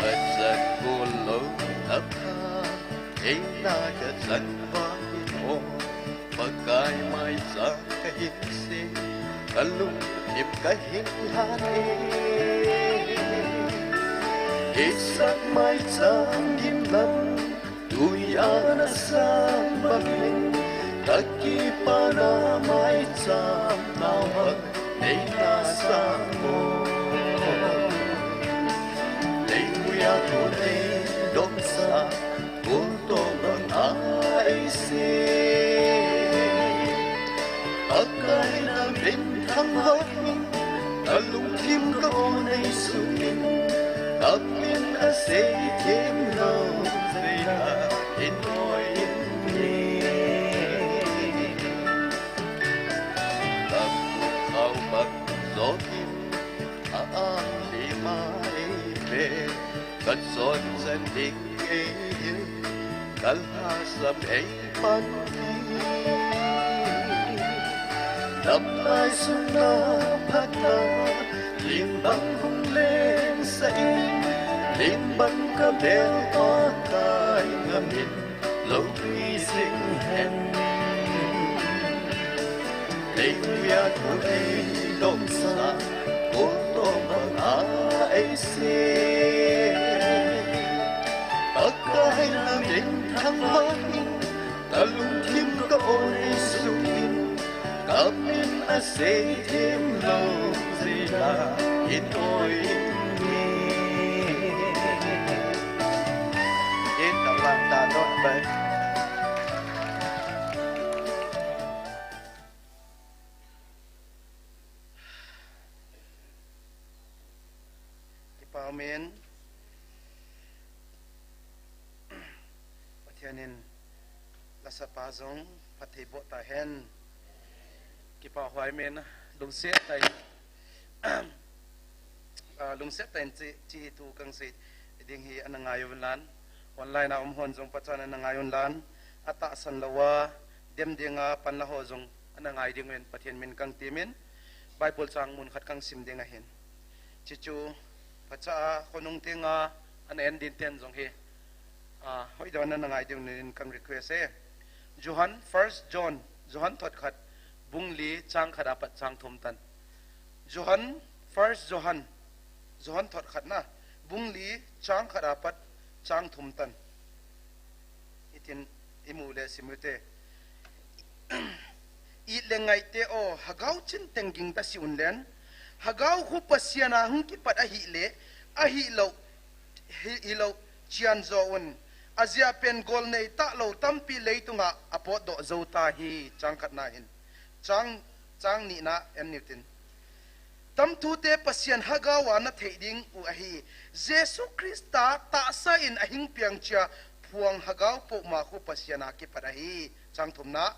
Kachan ku lo na pa, ei na kachan vang in o, Pakai mai sa ka hin se, kalung thim ka hin la e. Isak mai chang gin lam, tui a na sang bang in, ka kipa na mai chang nau bang nei na sang mo. Hei ya ku hei dom sa, ku to bang a ei se. Pakai na min thang vang, kalung thim ka o nei sumin, kamin a sei thim lo, sei la in o in ye. Ka pu khau bang zo in, a ang li ma ei pe, ka son san ding ei hin, ka la sam ei pan hi. Dam lai sung na phat na, lim bang hung leng sa in, lim bang ka bel Pakai na min lo pi sing hen. Hei ya ku hei dom sa, ku to bang a ei se. Pakai na min thang vang in, kalung thim ka o nei sumin, kamin a sei thim lo, sei la in o in ye. Kin ka vang ta don bai. Kipa umin. Pathen in lasa pa jong phatthei boh ta hen. Kipa huai men lungset tai. Ah, lungset tai chi, chi hi thu kang sei ding hi ana ngai un lan. Online a um hon jong pachan ana ngai un lan. Atahsan lou a, dem ding a pan la ho jong ana ngai ding un Pathen min kang timin. Bible chang mun khat kang sim ding ahin. Chichu, phacha a, khonung tenga, ana en din ten jong hi. A, hoi don ana ngai ding nin kan request e. Johan, First John, Johan thot khat, Bung li chang khat apat chang thum tan. Johan, First Johan, Johan thot khatna, bung li chang khat apat chang thum tan. Hitin imu le sim ute. It le ngaite o, Hagau chinteng gingta si unlen, Hagau khu Pasian a hung kipat ahile, ahilou, hi, hilou chian jo un. Ajeh a pen gol nei talou tampi leitunga apotdoh jou ta hi, chang khatna hin. Chang, chang nina en nitin. Tamthute Pasian Hagau a nathei ding u ahi. Jesu Christa tahsa in ahing piang chia phuang Hagau pohma khu Pasian a kipat ahi. Chang thumna.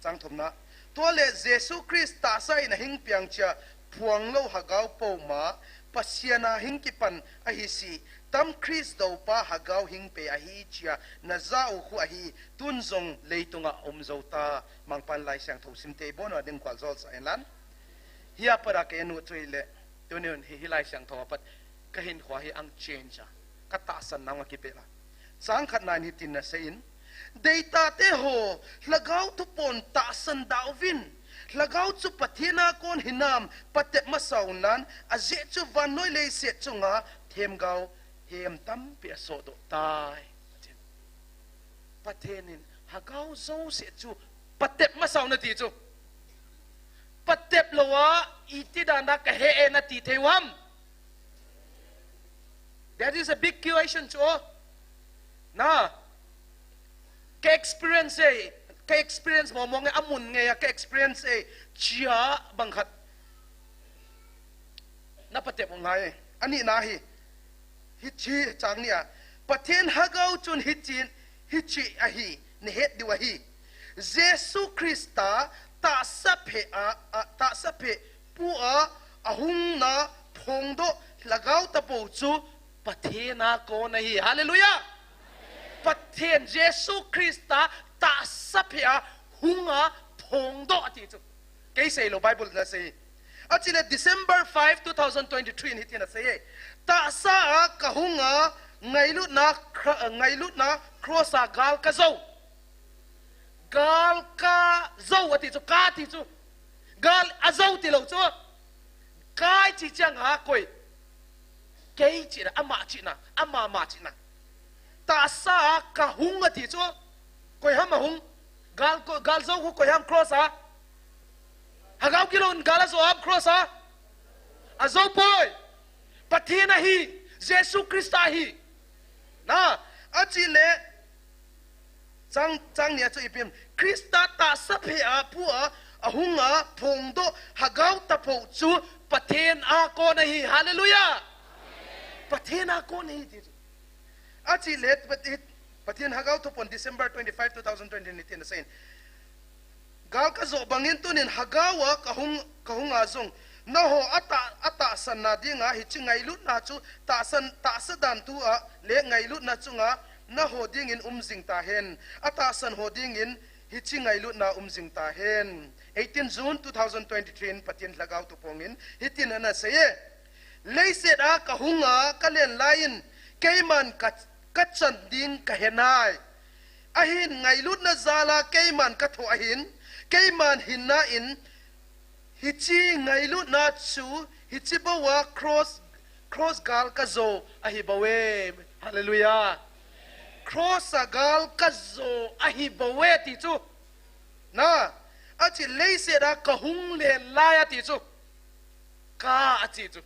Chang thumna. Tua le Jesu Christa tahsa in ahing piang chia phuang lou Hagau pohma Pasian a hing kipan ahi si. Tam Christ dopa Hagau hing pe ahi chia na ja u khu ahi. Tun jong leitunga um jou ta. Mangpan Laisiangthou sim te bon a ding kwal jol sa en lan. Hia para ke nu chui le. Tunin hi, hi Laisiangthou apat ka hinkho hi ang change a, ka tahsan nang a kipe la. Chang khatna in hitin na sei in, Deitate ho, Lhagao thupon tahsan da uvin. Lhagao chu Pathen a kon hinam patep masa unlan, ajeh chu vannoi leiset chunga themgao hem tampi asohdoh tai. Pathen in Hagao jouse chu patep masa un ati chu. Patep lou a, iti dan a ka he e nati thei u ham? That is a big question chu. Na, ka experience e, ka experience mo mo nge, amun nge a ka experience e, chia bang khat. Na patep u ngai e. Anina hi. Hichi chang nia. Pathen Hagao chun hichin, hichi ahi, nahet diu ahi. Jesu Christa tahsa phe a, a, tahsa phe pu a, ahungna phongdoh Lhagao tapou chu Pathen a kon ahi. Hallelujah! Pathen Jesu Christa tahsa phe a hunga phongdoh ati chu. Kei seilou, Bible na sei. Achile December five, two thousand twenty-three in hitin asei e. Tahsa a kahunga ngailutna, kra-, ngailutna cross a gal kajou. Gal kajou ati chu, ka ati chu. Gal ajou tilou chu. Ka ichi chang a koi. Kei china, ama china, ama ma china. Tahsa a kahung ati chu. Koi ham ahung? Gal ko, gal jou khu koi ham cross a? Hagao gilou in gal ajou ham cross a? Ajou poi. Pathen ahi, Jesu Christa ahi. Na, achile, chang, chang nia chu ipi ham. Christa tahsa phe a pu a, ahunga phongdoh Hagao tapou chu Pathen a kon ahi. Hallelujah. Pathen a kon ahi ti chu. Achile, Pathen, Pathen Hagao thupon December twenty-five, two thousand twenty nitin asei in. Gal kajou bangin tunin Hagao a kahung, kahunga jong. Naho atah, atahsan na dinga hichi ngailutna chu tahsan, tahsa dan thu a le ngailutna chunga naho dingin um jing tahen. Atahsan ho dingin hichi ngailutna um jing tahen. Eighteen June two thousand twenty-three in Pathen Lhagao thupongin hitin ana sei e. Leiset a kahunga kalen laiyin keiman ka, kachan ding kahe nai. Ahin ngailutna jal a keiman kathoh ahin, keiman hinna in, hichi ngailutna chu, hichi bou a cross, cross gal kajou ahi bou e. Hallelujah. Cross a gal kajou ahi bou e ti chu. Na, achi leiset a kahung len lai ati chu. Ka ati chu.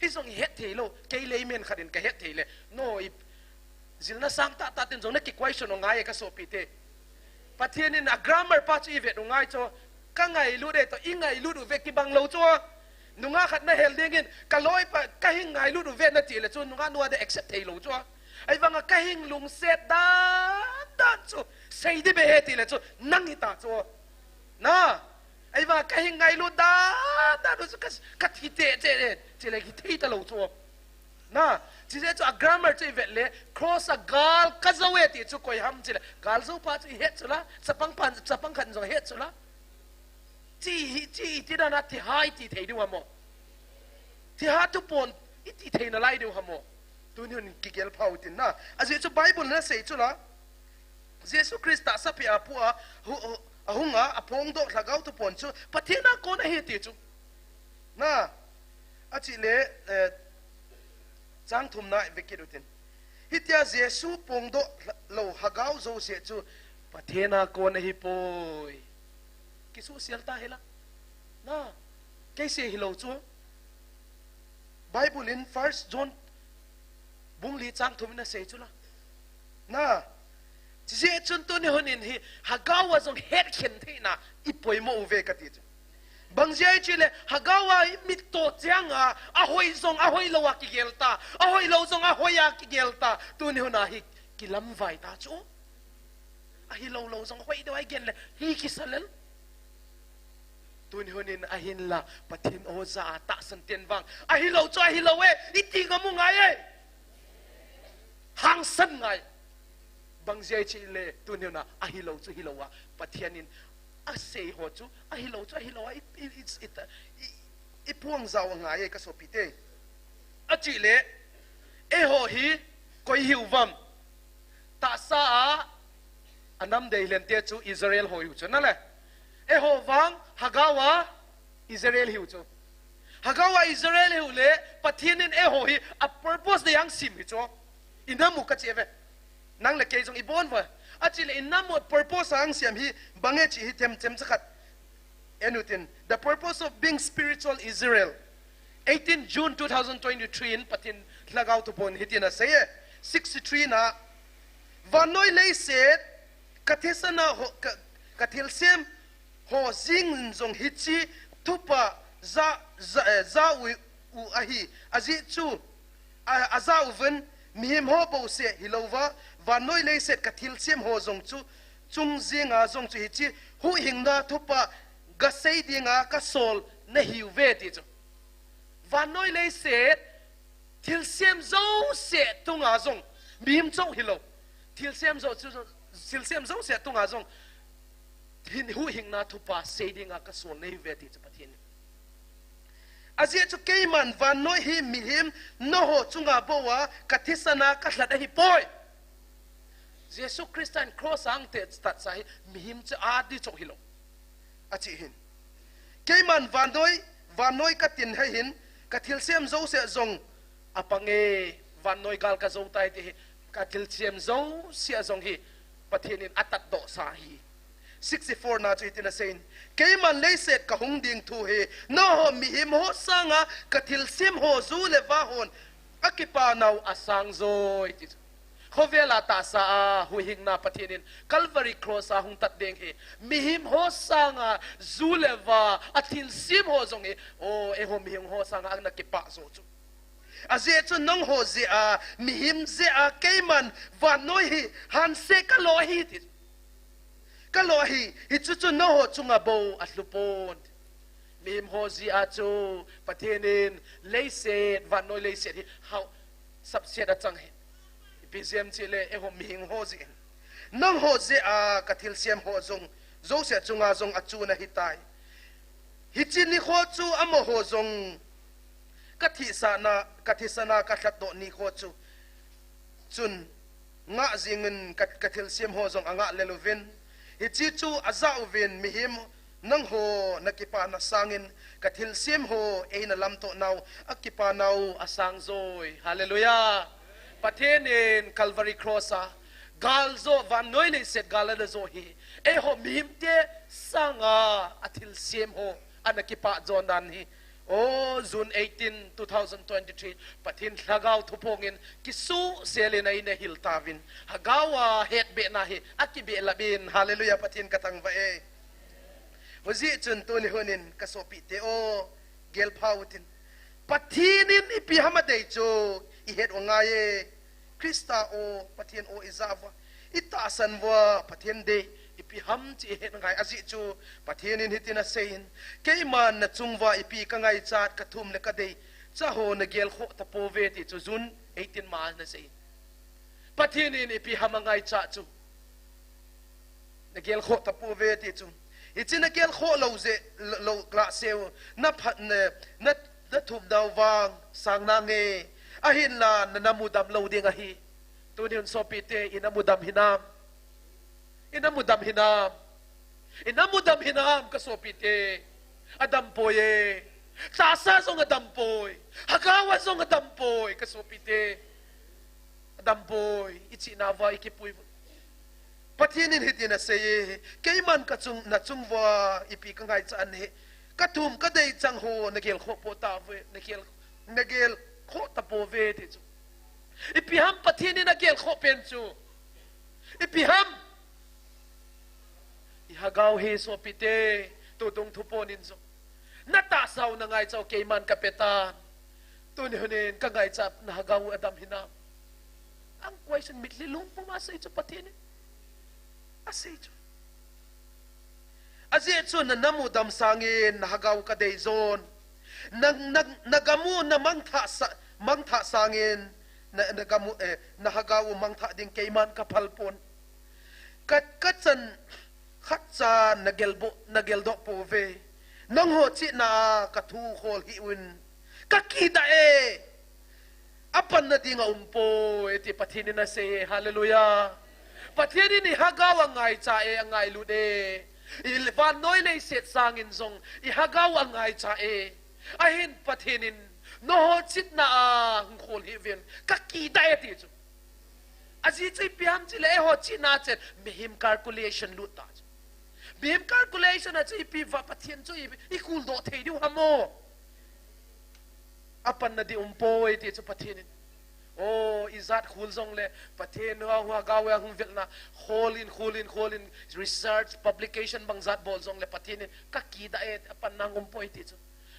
Hijong ihet thei lou, kei layman khat in kahet thei le. No, i jilna sang tahtah ten jong na ki question u ngai e ka sopi te. Pathen in a grammar pa chu ivet u ngai chu. Ka ngailut e toh, ingailut u ve kibang lou chu. Nungah khat nahel dingin, ka loipa, kahin ngailut u ve nati le chu, nungah nu a de accept thei lou chu. Ahivanga kahin lungset dan dan chu, sei ding beh e ti le chu, nang hita chu. Na, ahivanga kahin ngailut dan dan u chu ka, kathi tete, ti le hithei talou chu. Na, chijeh chu a grammar chu ivet le, cross a gal kajou e ti chu koi ham ti le, gal jou pa chu ihet chu la, chapang pan, chapang khat jong het chu la. Chi hi, chi iti dan a thiha iti thei diu ham o. Thiha thupon iti thei nalai diu ham o. Tuni hun kigel pha utin na. Ajeh chu Bible in asei chu la. Jesu Christa sapi a pu a, hu-, hu-, ahunga, aphongdoh Lhagao Thupon chu Pathen a kon ahi ti chu. Na, achile, eh, chang thumna i vekit utin. Hitia Jesu phongdoh lou Lhagao jouse chu Pathen a kon ahipoi. Kisuhsial ta hila. Na, keise hilou chu. Bible in First John bung li chang thum in asei chu la. Na, chijeh chun tuni hun in hi Lhagao a jong hetkhen theina i poimo uve kati chu. Bang jeh chule Lhagao a i mit toh chiang a, ahoi jong ahoi lou a kigel ta, ahoi lou jong ahoi a kigel ta, tuni hun a hi kilamvai ta chu. Ahilou lou jong hoi deu a i gen le hi kisa lel. Tuni hun in ahinla, Pathen o ja a tahsan ten vang. Ahilou chu ahilou e, i ti ngam u ngai e. Hangsan ngai. Bang jeh chule, tuni hun a, ahilou chu hilou a. Pathen in asei ho chu, ahilou chu ahilou a, i, i, i, i, i, i puang jao ngai e ka sopite. Achile, eiho hi, koi hiu vam. Tahsa a, anam dei lente chu Israel ho hiu chu na le. Eiho vang, Lhagao a, Israel hiu chu. Lhagao a Israel hiu le, Pathen in eiho hi, a purpose dei a hung sem hi chu. I nam u ka chi ve. Nang le kei jong i bon va. Achile i nam u purpose a hung sem hi, bang e chi hi them them cha khat. En utin, the purpose of being spiritual Israel. Eighteen June two thousand twenty-three in Pathen Lhagao Thupon hitin asei e. Sixty-three na, vannoi leiset, ka thilsem ho, ka, ka thilsem ho jing jong hiche thupha ja, ja, eh, ja u, u ahi. Ajeh chu, a, aja uvin, mihem ho bouseh hilouva, vannoi leiset ka thilsem ho jong chu, chung jing a jong chu hiche, huhhingna thupha, ga sei dinga ka sol nahiuve ti chu. Vannoi leiset, thilsem jouse tunga jong, mihem chauh hilou. Thilsem jou chu, thilsem jouse tunga jong, hin huhhingna thupha sei dinga ka sol nahiuve ti chu Pathen in. Ajeh chu keiman vannoi hi mihem nangho chunga bou a ka thisan a ka lhat ahipoi. Jesu Christa in cross a hung te tatsah hi mihem chu adi chauh hilou. Achi hin. Keiman vannoi, vannoi ka tin hei hin, ka thilsem jouse jong apang e, vannoi gal ka jou tai ti hi, ka thilsem jouse jong hi Pathen in atatdoh sa hi. Sixty-four na chu hitin aseiyin, keiman leiset ka hung ding thu hi, nangho mihem ho sanga ka thilsem ho ju le va hon akipanau asang joi ti chu. Khovel a tahsa a huhhingna Pathen in Calvary Cross a hung tat ding hi, mihem ho sanga ju le va a thilsem ho jong hi, o, eiho mihem ho sanga ana kipah jo chu. Ajeh chu nangho jeh a, mihem jeh a, keiman vannoi hi hanse ka lo ahi ti. Ka lo ahi, hichu chu nangho chunga bou alhu pon. Mihem ho jeh a chu Pathen in leiset, vannoi leiset hi hao sapset achang hi. Ipi jeh ham chule eiho mihem ho jeh in. Nangho jeh a ka thilsem ho jong, jouse chunga jong achun ahitai. Hiche nikho chu amaho jong ka thisan a, ka thisan a ka lhatdoh nikho chu chun ngah jingin ka, ka thilsem ho jong angah lel uvin. Hiche chu aja uvin mihem nangho na kipana sangin ka thilsem ho eina lamtoh nau akipanau asang joi. Hallelujah. Pathen in Calvary Cross a gal jo, vannoi leiset gal ana jo hi, eiho mihem te sanga a thilsem ho ana kipah jon dan hi. O, June eighteen, two thousand twenty-three, Pathen Lhagao thuphong in kisuhsel in eina hil tauvin. Lhagao a hetbehna hi akibehlap in. Hallelujah, Pathen ka thangvah e. Hijeh chun tuni hun in ka sopite o, gel pha utin. Pathen in ipi ham adei chu i het u ngai e. Christa o, Pathen o i ja uva, i tahsan uva, Pathen dei ipi ham chu i het ngai. Ajeh chu Pathen in hitin aseiyin, keiman na chung uva ipi ka ngaichat, ka thum le ka dei, cha ho na gelkhoh tapouve ti chu June eighteen ma ana sei. Pathen in ipi ham angaichat chu na gelkhoh tapouve ti chu. Hiche na gelkhoh lou jeh, lou, lou lah seh u, na phat na, na, na thum nau vang sang nange. Ahinla na, na mudam lou ding ahi. Tuni hun sopite, i na mudam hinam? I na mudam hinam? I na mudam hinam, ka sopite? Adam poi e. Tahsa jong adam poi. Hagao a jong adam poi, ka sopite. Adam poi. I chihna uva i kipui uva. Pathen in hitin asei e, keiman ka chung, na chung uva ipi ka ngaicha ahi. Ka thum ka dei chang ho na gel khoh poi tauve, na gel, na gel khoh tapouve ti chu. Ipi ham Pathen in agel khoh pen chu? Ipi ham? I hagao hi sopite, tutung thupon in jong. Na tahsa u na ngaicha u keiman ka pe tan. Tuni hun in ka ngaicha na hagao u adam hinam? Ang question, mitlhi lungpum a asei chu Pathen in. Asei chu. Ajeh chu na, na mudam sangin na hagao ka dei jon. Na, na, na gam u na mangthah sa, mangthah sangin na, na gam u, eh, na hagao u mangthah ding keiman ka phal pon. Ka, ka chan khat cha na geldoh, na geldoh pouve. Nangho chihna a ka thu khol hih un. Ka kidah e. Apanna ding aum poi ti Pathen in asei e. Hallelujah. Pathen in i hagao angaicha e, angailut e. I vannoi leiset sangin jong i hagao angaicha e. Ahin Pathen in nangho chihna a hung khol hih uvin. Ka kidah e ti chu. Ajeh chu ipi ham tile eiho chihna chen mihem calculation lut ta chu. Mihem calculation a chu ipi va Pathen chu i, i kholdoh thei diu ham o. Apanna ding um poi ti chu Pathen in. O, i jat khol jongle Pathen hua, hua hagao a hung velna khol in, khol in, khol in, research, publication bang jat bol jongle Pathen in ka kidah e, apanna um poi ti chu.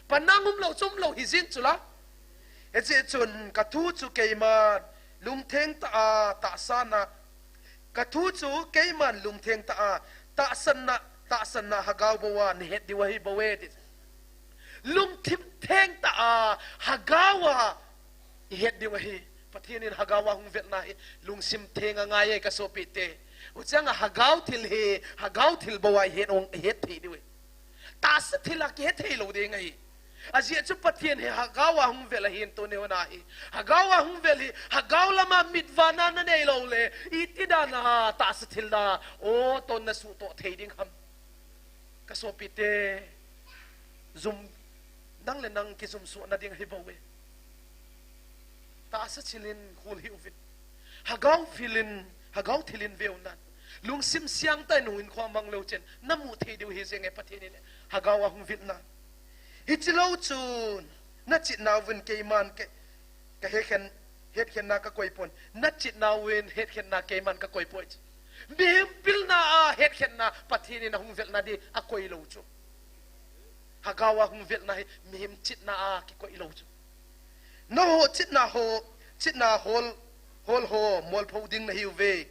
Panna um lou chu um lou hijin chu la. Hijeh chun ka thu chu keiman lungtheng tah a tahsanna, ka thu chu keiman lungtheng tah a tahsanna, tahsanna hagao bou a na het diu ahi bou e ti. Lungthim theng tah a hagao a i het diu ahi. Pathen in hagao a hung velna hi lungsim theng angai e ka sopite. Huchang a hagao thil hi, hagao thil bou a i het ong, i het thei diu e. Tahsa thil a kihe thei lou ding ahi. Ajeh chu Pathen hi hagao a hung vel ahin tuni hun a hi. Hagao a hung vel hi, hagao lam a mit vana na nei lou le, iti dan a tahsa thil a, o, ton na suhtoh thei ding ham. Ka sopite, jum, nang le nang kijumsuhna ding ahi bou e. Tahsa thil in khol hih uvin. Hagao thil in, hagao thil in ve un lang. Lungsim siang tah in hung hinkho mang leu chen, na mu thei diu hi jeng e Pathen in hagao a hung velna. Hichi lou chun, na chihna uvin keiman ke, ka hetkhen, hetkhenna ka koi pon. Na chihna uvin hetkhenna keiman ka koi poi. Mihem pilna a hetkhenna Pathen in ahung velna di akoi lou chu. Hagao a hung velna hi mihem chihna a kikoi lou chu. Nangho chihna ho, chihna hol, hol ho, molpho ding nahiuve.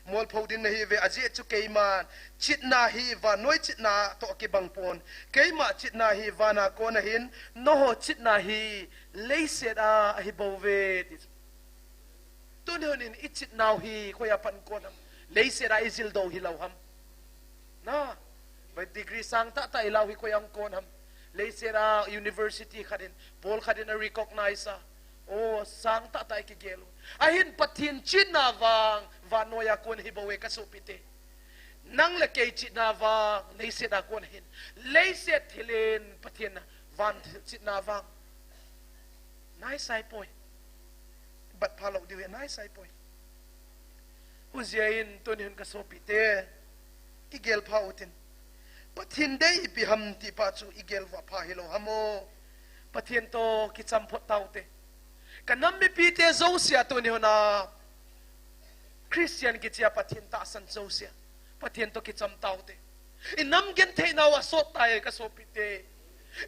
Molpho ding nahiuve, ajeh chu keiman chihna hi vannoi chihna toh kibang pon. Keima chihna hi van a kon ahin, nangho chihna hi leiset a ahi bouve, ti chu. Tuni hun in i chihna u hi koi a pan kon ham? Leiset a i jildoh hilou ham? Na, vai degree sang tah tah i lau hi koi a hung kon ham? Leiset a university khat in, pol khat in a recognize a, o, sang tah tah i kigel u. Ahin Pathen chihna vang, vannoi a kon ahi bou e ka sopite. Nang le kei chihna vang, leiset a kon ahin. Leiset thil in Pathen van chihna vang. Naisai poi. Bat pha lou diu e, naisai poi. Hujeh in tuni hun ka sopite, kigel pha utin. Pathen dei ipi ham ti pa chu i gel uva pha hilou ham o. Pathen toh kicham phot taute. Ka nam mipite jouse a tuni hun a Christian kichia Pathen tahsan jouse a Pathen toh kicham taute. I nam genthei nau asot tai ka sopite.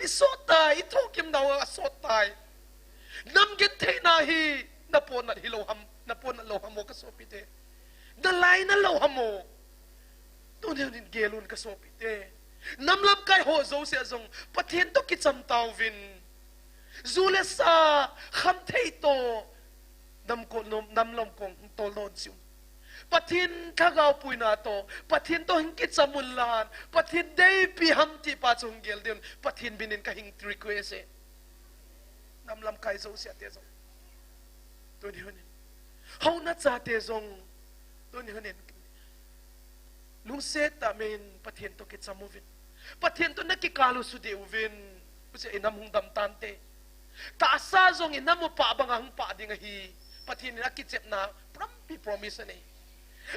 I sot tai, i thokim nau asot tai. Nam genthei na hi na pon nat hilou ham, na pon nat lou ham o ka sopite. Na lai nat lou ham o. Tuni hun in gel un ka sopite. Nam lamkai ho jouse a jong Pathen toh kicham tauvin. Ju le sa, khamthei toh, nam ko, nam, nam lam kong tol non chiu. Pathen lhagao puina toh, Pathen toh hin kicham un lan, Pathen dei ipi ham ti pa chu hung gel diu, Pathen min in ka hing request e. Nam lamkai jouse a te jong. Tuni hun in, houna chate jong, tuni hun in, lungset tah in Pathen toh kicham uvin, Pathen toh nakikal u sudeh uvin, huche inam hung dam tante. Tahsa jong inam u pah banga hung pah ding ahi. Pathen in akichepna promise, promise anei.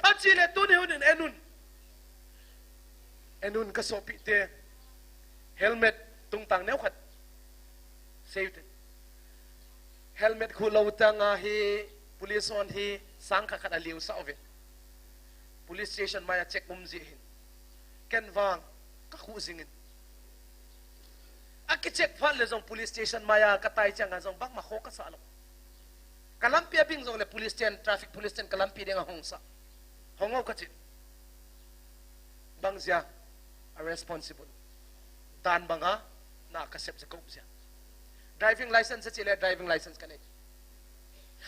Achele tuni hun in en un. En un kasopite. Helmet tungtang neokhat sei ute. Helmet khuh lou teng ahi, police hon hi sang khat khat aliu sah uve. Police station maiya check um jeh hin. Ken vang, kakhuh jingin. Akicheck phat le jong police station maiya katai chang a jong bangma kho kasah lou. Kalampi a bing jongle police ten, traffic police ten kalampi dinga hong sah. Hong o kachi. Bang jeh a responsible. Dan banga, na kasep jeh kop jeh. Driving license achele driving license kanei.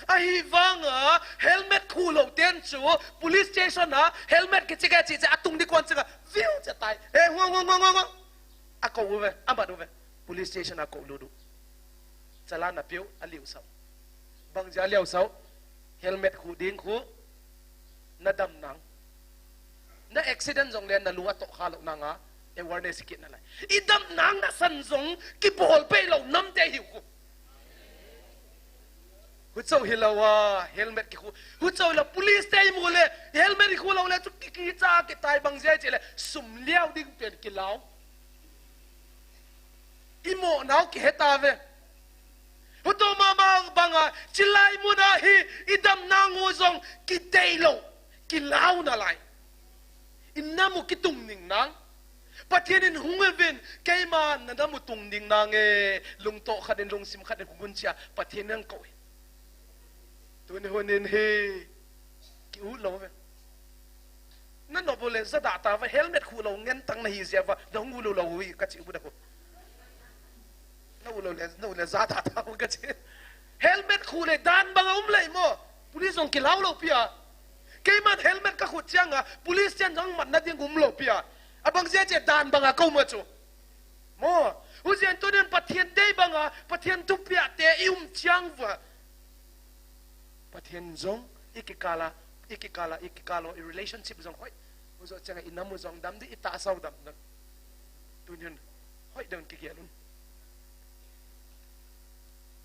Ahivanga helmet khuh lou ten chu police station a helmet kicheck e chi che atung di kon chenga view che tai. Eh, ngong, ngong, ngong, ngong. Akou uve, amat uve. Police station akou lut u. Challan apeu, aliu sah u. Bang jeh aliu sah u. Helmet khuh ding khu. Nadam nang. Na accident jongle nalung atoh kha lou nanga awareness kit nalai. Idam nang nasan jong kibol pei lou namte hiu khu. Hucho hilou a, helmet kikhuh. Hucho hilou police te imu le, helmet ikhuh lou le, chu ki, kicha kitai bang jeh chele, sum liau ding pen kilau. Imo nau kihe tave. Huto mama banga, chilai muna hi, idam nang u jong, kidei lou, kilau nalai. Inam u kitung ning nang. Pathen in hung uvin, keima nanam u tung ning nang e, lungtoh khat in lungsim khat in hung un chia, Pathen in kou e. Tuni hun in hi, ki u lou ve. Nanop u le jadah tava, helmet khuh lou ngen tang nahi jeh uva, nahung u lou lou hi, kachi u da khu. Na u lou le, na u le jadah tava kachi. Helmet khuh le dan banga um lei mo. Police jong kilau lou pia. Keiman helmet kakhuh changa, police ten jong matna ding um lou pia. Abang jeh che dan banga kou ma chu. Mo, hujen tunin Pathen dei banga, Pathen thupia te i um chang uva. Pathen jong, i kikala, i kikala, i kikalo, i relationship jong hoi. Hujo changa inam u jong dam di, i tahsa u dam dam. Tunin, hoi dang kigel un.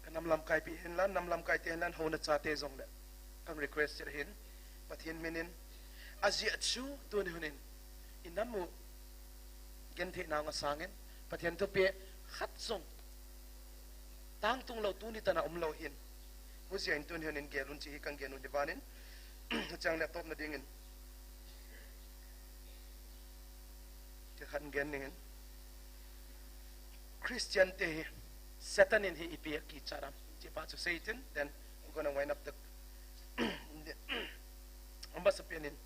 Ka nam lamkai pi hin lan, nam lamkai te hin lan, houna chate jong le. Kan request chir hin, Pathen minin. Ajeh chu, tuni hunin. Inam u, genthei nau nga sangin, Pathen thupia khat jong. Tangtung lou tuni tana um lou hin. Hujia in tuni hunin gel un chi hi kan gel un di vanin. Chang le topna dingin. Ti khat gen ning in. Christian te hi Satan in hi ipi akichat am. Ti pa chu Satan, then we're gonna wind up the, amba sapian in.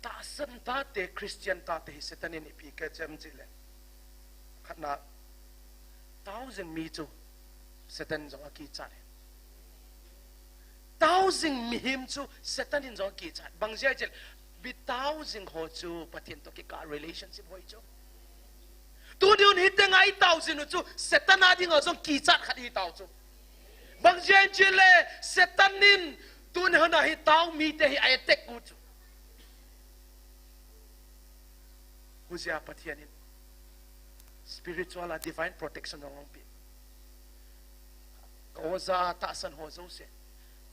Tahsan tate, Christian tate hi Satan in ipi kichat am chile. Khatna, thousand mi chu Satan jong akichat. Thousand mihem chu Satan in jong akichat. Bang jeh chun, mi thousand ho chu Pathen toh kikah relationship hoi chu. Tuni hun hi tenga i thousand u chu Satan a dinga jong kichat khat hi tau chu. Bang jeh chun le Satan in tuni hun a hi tau mite hi a attack u chu. Hujia Pathen in spiritual a divine protection jong pi. Ka oja tahsan ho jouse.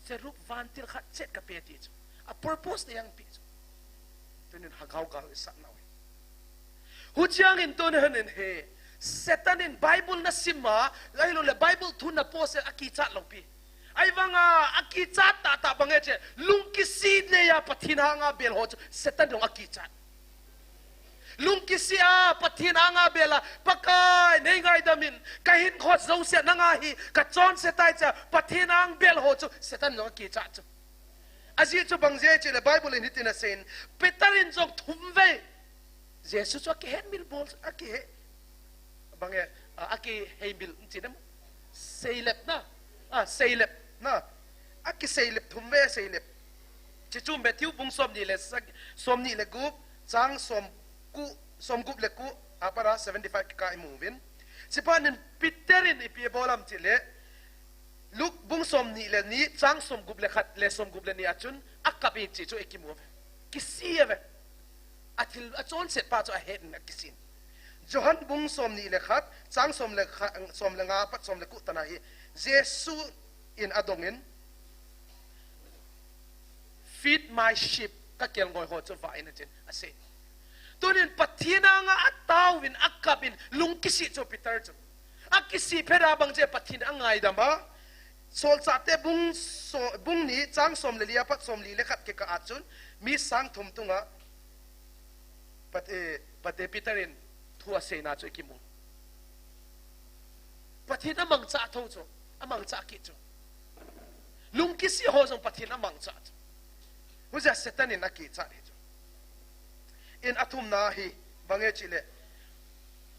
Cherub vantil khat chet ka pe ti chu. A purpose nei ang pi chu. Tunin hagau gal i sat nau hi. Huchiang in tuni hun in hi. Satan in Bible na sim a, ahilou le Bible thu na post a kichat lou pi. Ahivanga, akichat tah tah bang e che, lungkisi neiya Pathen anga bel ho chu, Satan jong akichat. Lungkisi a, Pathen anga bel a, Pakai, nei ngaidam in, ka hinkho jouse nanga hi, ka chonse tai che, Pathen anga bel ho chu, Satan jong akichat chu. Ajeh chu bang jeh chule Bible in hitin aseiyin, Peter in jong thum vei. Jesu chu akihet mil bol, akihe. Bang e, a, akihei mil, chi dem. Seilep na. A, seilep na. Akiseilep thum vei seilep. Chi chu Matthew bung som ni le sa-, som ni le gup, chang som ku, som gup le ku, a para seventy-five kikah i mu uvin. Chi panin Peter in ipi bol am chile. Luke bung somni le ni, chang somgup le khat le somgup le ni a chun, akap in ti chu ikimu uve. Kisi uve. Athil, achonset pa chu ahet in akisin. Johan bung somni le khat, chang som le kha-, som le nga apat som le ko tana hi, Jesu in adongin, "Feed my sheep, kakelngoi ho chu vah in," atin asei. Tunin Pathen anga ataovin, akapin, lungkisi chu Peter chu. Akisi phat a bang che Pathen angaidam a. Solchahte bung so-, bung ni chang som le li apat som li le khat kikah a chun mi sang thum tunga Pat-, eh, Pate Peter in thu aseina chu ikimu. Pathen amangcha tho chu, amangcha kit chu. Lungkisi ho jong Pathen amangcha chu. Hujeh a Satan in akicha hi chu. In athumna hi, bang e chile,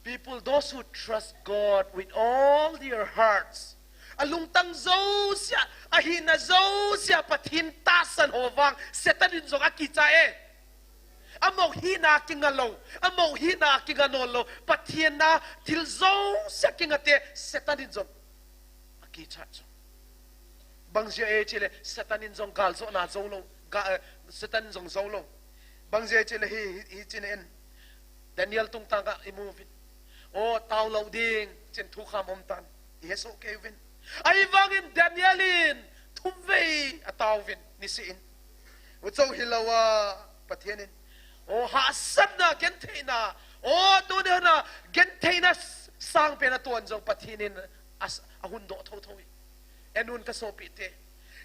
people, those who trust God with all their hearts. Alungtang jousea, ahina jousea Pathen tahsan ho vang, Satan in jong akicha e. Amau hina kinga lou, amau hina kinga non lou, Pathen a thil jousea kinga te, Satan in jong akicha chu. Bang jeh a e chile, Satan in jong galjona jou lou, ga, eh, Satan in jong jou lou. Bang jeh a e chile hi, hi, hi chine in. Daniel tungtang a imu uvin. O, tao lou ding, tin thukham um tan. Ihesoh kei uvin. Ahivangin Daniel in, thum vei atao uvin, nisih in. Huchu hilou a, Pathen in. O, hahsatna, gentheina. O, tuni hun a, gentheina s-, sangpen aton jong Pathen in as-, ahundoh thotho e. Enun kasopite.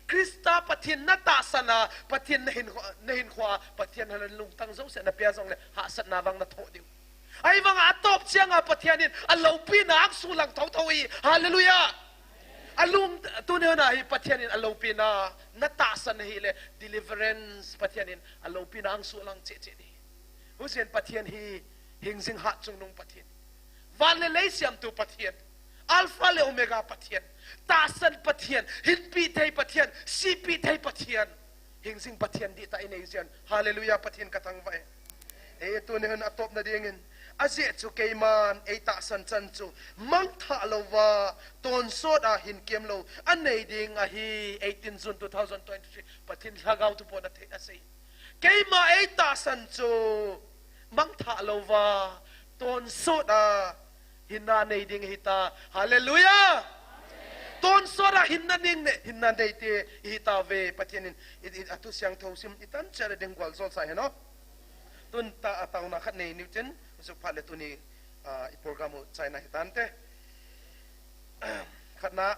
Christa Pathen natahsan a, Pathen nahin, nahinkhoa, Pathen henga lungtang jousea napeh jongle, hahsatna vang nathoh diu. Ahivang a atop chang a Pathen in aloupina angsuh lang thotho e. Hallelujah. Alung, tuni hun a hi Pathen in aloupina, natahsan ahile, deliverance Pathen in aloupina angsuh lang cheh cheh ding. Hujeh in Pathen hi hingjing hatchungnung Pathen. Van le lei siamtu Pathen. Alpha le Omega Pathen. Tahsan Pathen. Hinpeh thei Pathen. Sihpeh thei Pathen. Hingjing Pathen dihtah inei jeh in. Hallelujah, Pathen kathangvah e. E, tuni hun atopna dingin. Ajeh chu keiman eitahsan chan chu mangthah louva, tonsot a hin kem lou anei ding ahi, eighteen June two thousand twenty-three, Pathen Lhagao thuphon a thei asei. Keima eitahsan chu mangthah louva, tonsot a hinna nei ding hita. Hallelujah! Tonsot a hinna nei, hinna neite ihitauve, Pathen in, i, i, athu siangthou sim itan cheh le ding gual jolsa hen o. Tun tah a taona khat nei niu tin, suk phat le tuni, ah, i program u chaina hitante. Khatna,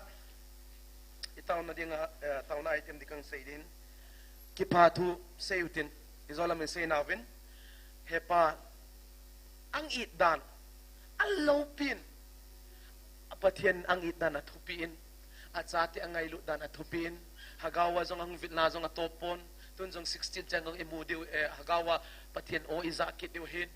i taona dinga, eh, taona item ding kasei din. Kipathu sei utin, i jolam in seina uvin. He Pa, ang it dan, aloupin. A Pathen ang it dan athupi in. Achate angailut dan athupi in. Lhagao a jong ahung vilna jong atop pon. Tun jong sixteen chang jong imu diu, eh, Lhagao a Pathen o ija kit diu hin.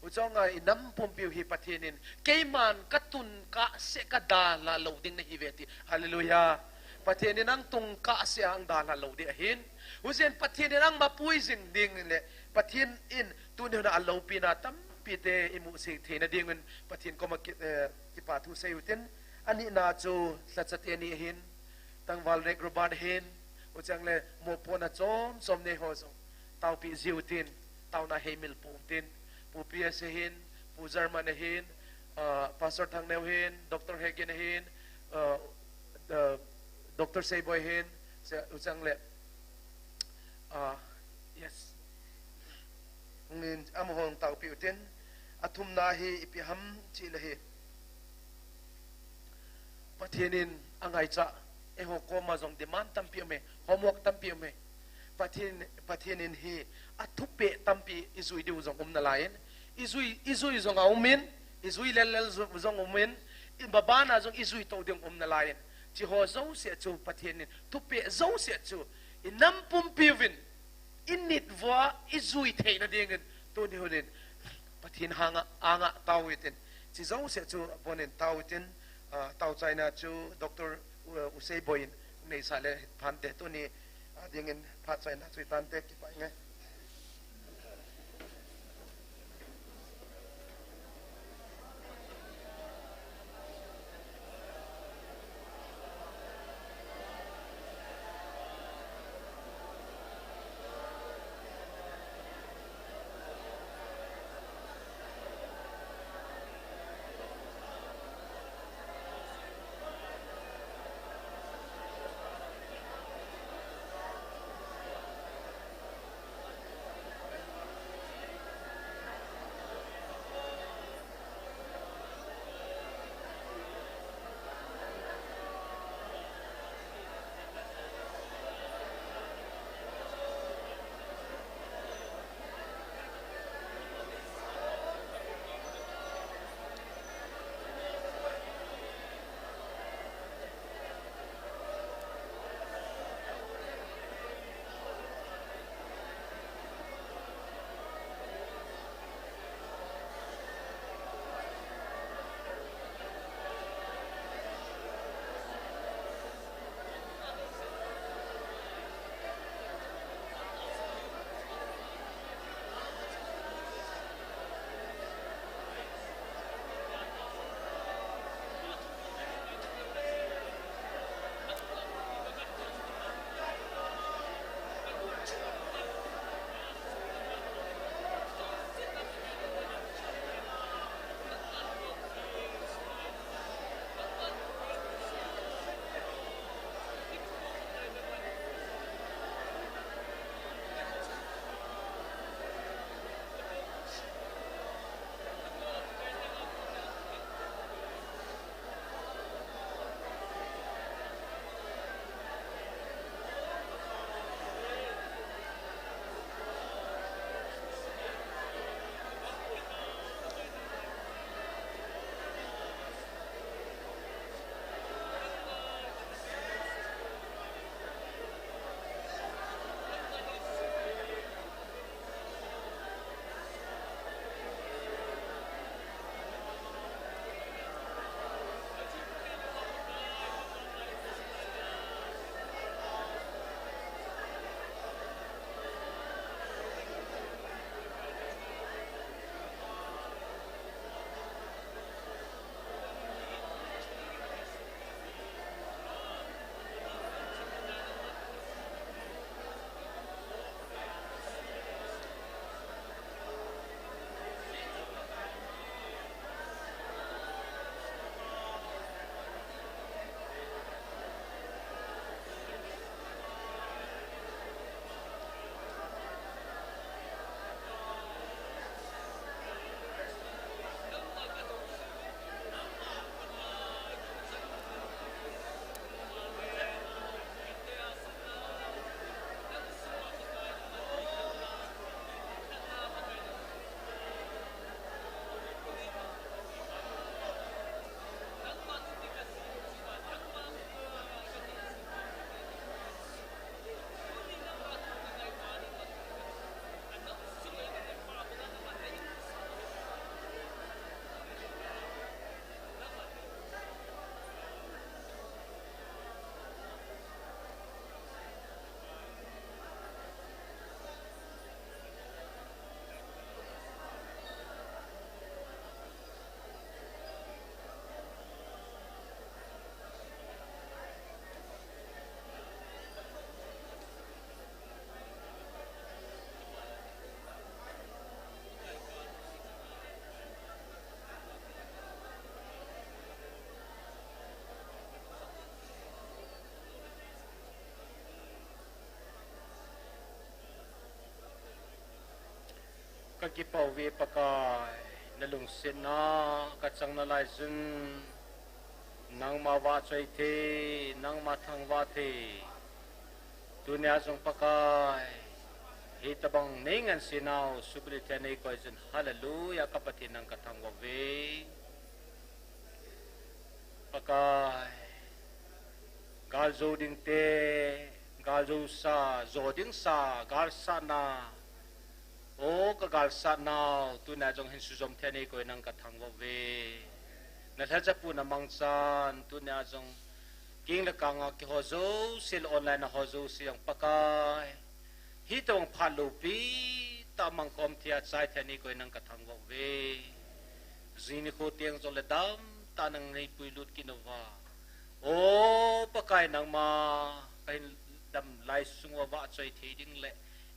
Huchong a inam pumpiu hi Pathen in, keiman katun kahse kadalha lou ding nahiuve ti. Hallelujah. Pathen in ang tun kahse a ang dalha lou ding ahin. Hujeh in Pathen in ang mapui jing ding le, Pathen in tuni hun a aloupina tampite imu sih theina dingin Pathen koma ki, eh, kipathu sei utin, anina chu lhacha teni ahin, tangval Rick Robert hin, huchang le mopohna chom chom nei ho jong taopi jiu tin, taona heimil pu tin, Pu P S ahin, Pu German ahin, ah, Pastor Thangneo hin, Doctor Hegin ahin, ah, ah, Doctor Seiboi hin, se, huchang le, ah, yes. Ngin amahon taopi utin, athumna hi ipi ham chile hi. Pathen in angaicha, eiho koma jong demand tampi um e, homework tampi um e. Pathen, Pathen in hi athupeh tampi ijui diu jong um nalaiyin, ijui, ijui jong aumin, ijui lel lel jo-, jong umin, i babana jong ijui to ding um nalaiyin. Chiho jouse chu Pathen in thupeh jouse chu inam pumpiuvin, init vua ijui theina dingin, tuni hunin Pathen hanga, anga tao utin. Chi jouse chu abonin tao utin, ah, tao chaina chu Doctor U-, Usei Boi in neisa le phante tuni, ah, dingin phat chaina chu itante kipah nge. Ka kipah uve Pakai, na lungsetna ka chang nalai jun, nangma vahchoi thei, nangma thangvah thei. Tunia jong Pakai, hitobang nei ngansena u suhbulhit thei a nei koi jun, hallelujah, ka Pathen nang ka thangvah uve. Pakai, gal jo ding te, gal jo sa, jo ding sa, gal sa na. O ka gal sa nau, tunia jong hin sujom thei a nei koi nang ka thangvah uve. Na lhacha pu na mangchan, tunia jong king le kang a kiho jouse le online a ho jouse jong Pakai. Hitobang phat loupi tah mangkhom thei a chai thei a nei koi nang ka thangvah uve. Jing nikho teng jong le dam tah nang nei puilut kit uva. O Pakai nangma, ka hin dam lai sung uva vahchoi thei ding le,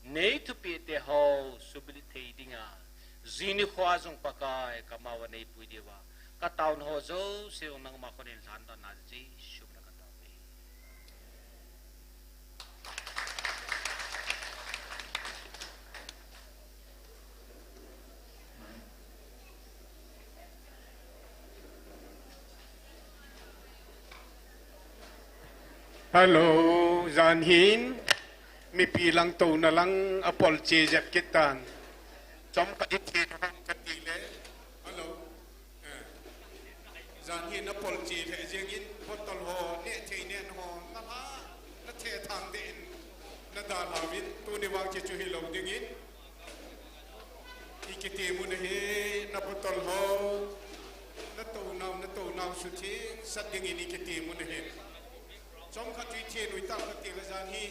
nei thupeh te ho, suhbulhit thei dinga. Jing nikho a jong Pakai, ka ma uva nei pui diuva. Ka taona ho jouse jong nangma khut in lhan dan a Jesu min a ka tao uve. Hello, jan hin, mipi lang touna lang a pol che jep kit tan. Chomkhat i thei hon ka ti le. Hello. Eh. Jan hin a pol che lheh jeng in, bottle ho, neh thei neh ho, na lha, na thethang deh in, na dalha uvin, tuni vang che chu hilou ding in. I kitem u ahi, na bottle ho, na tounau, na tounau sutheng sat ding in i kitem u ahi. Chomkhat chu i thei u i tah kati le jan hi,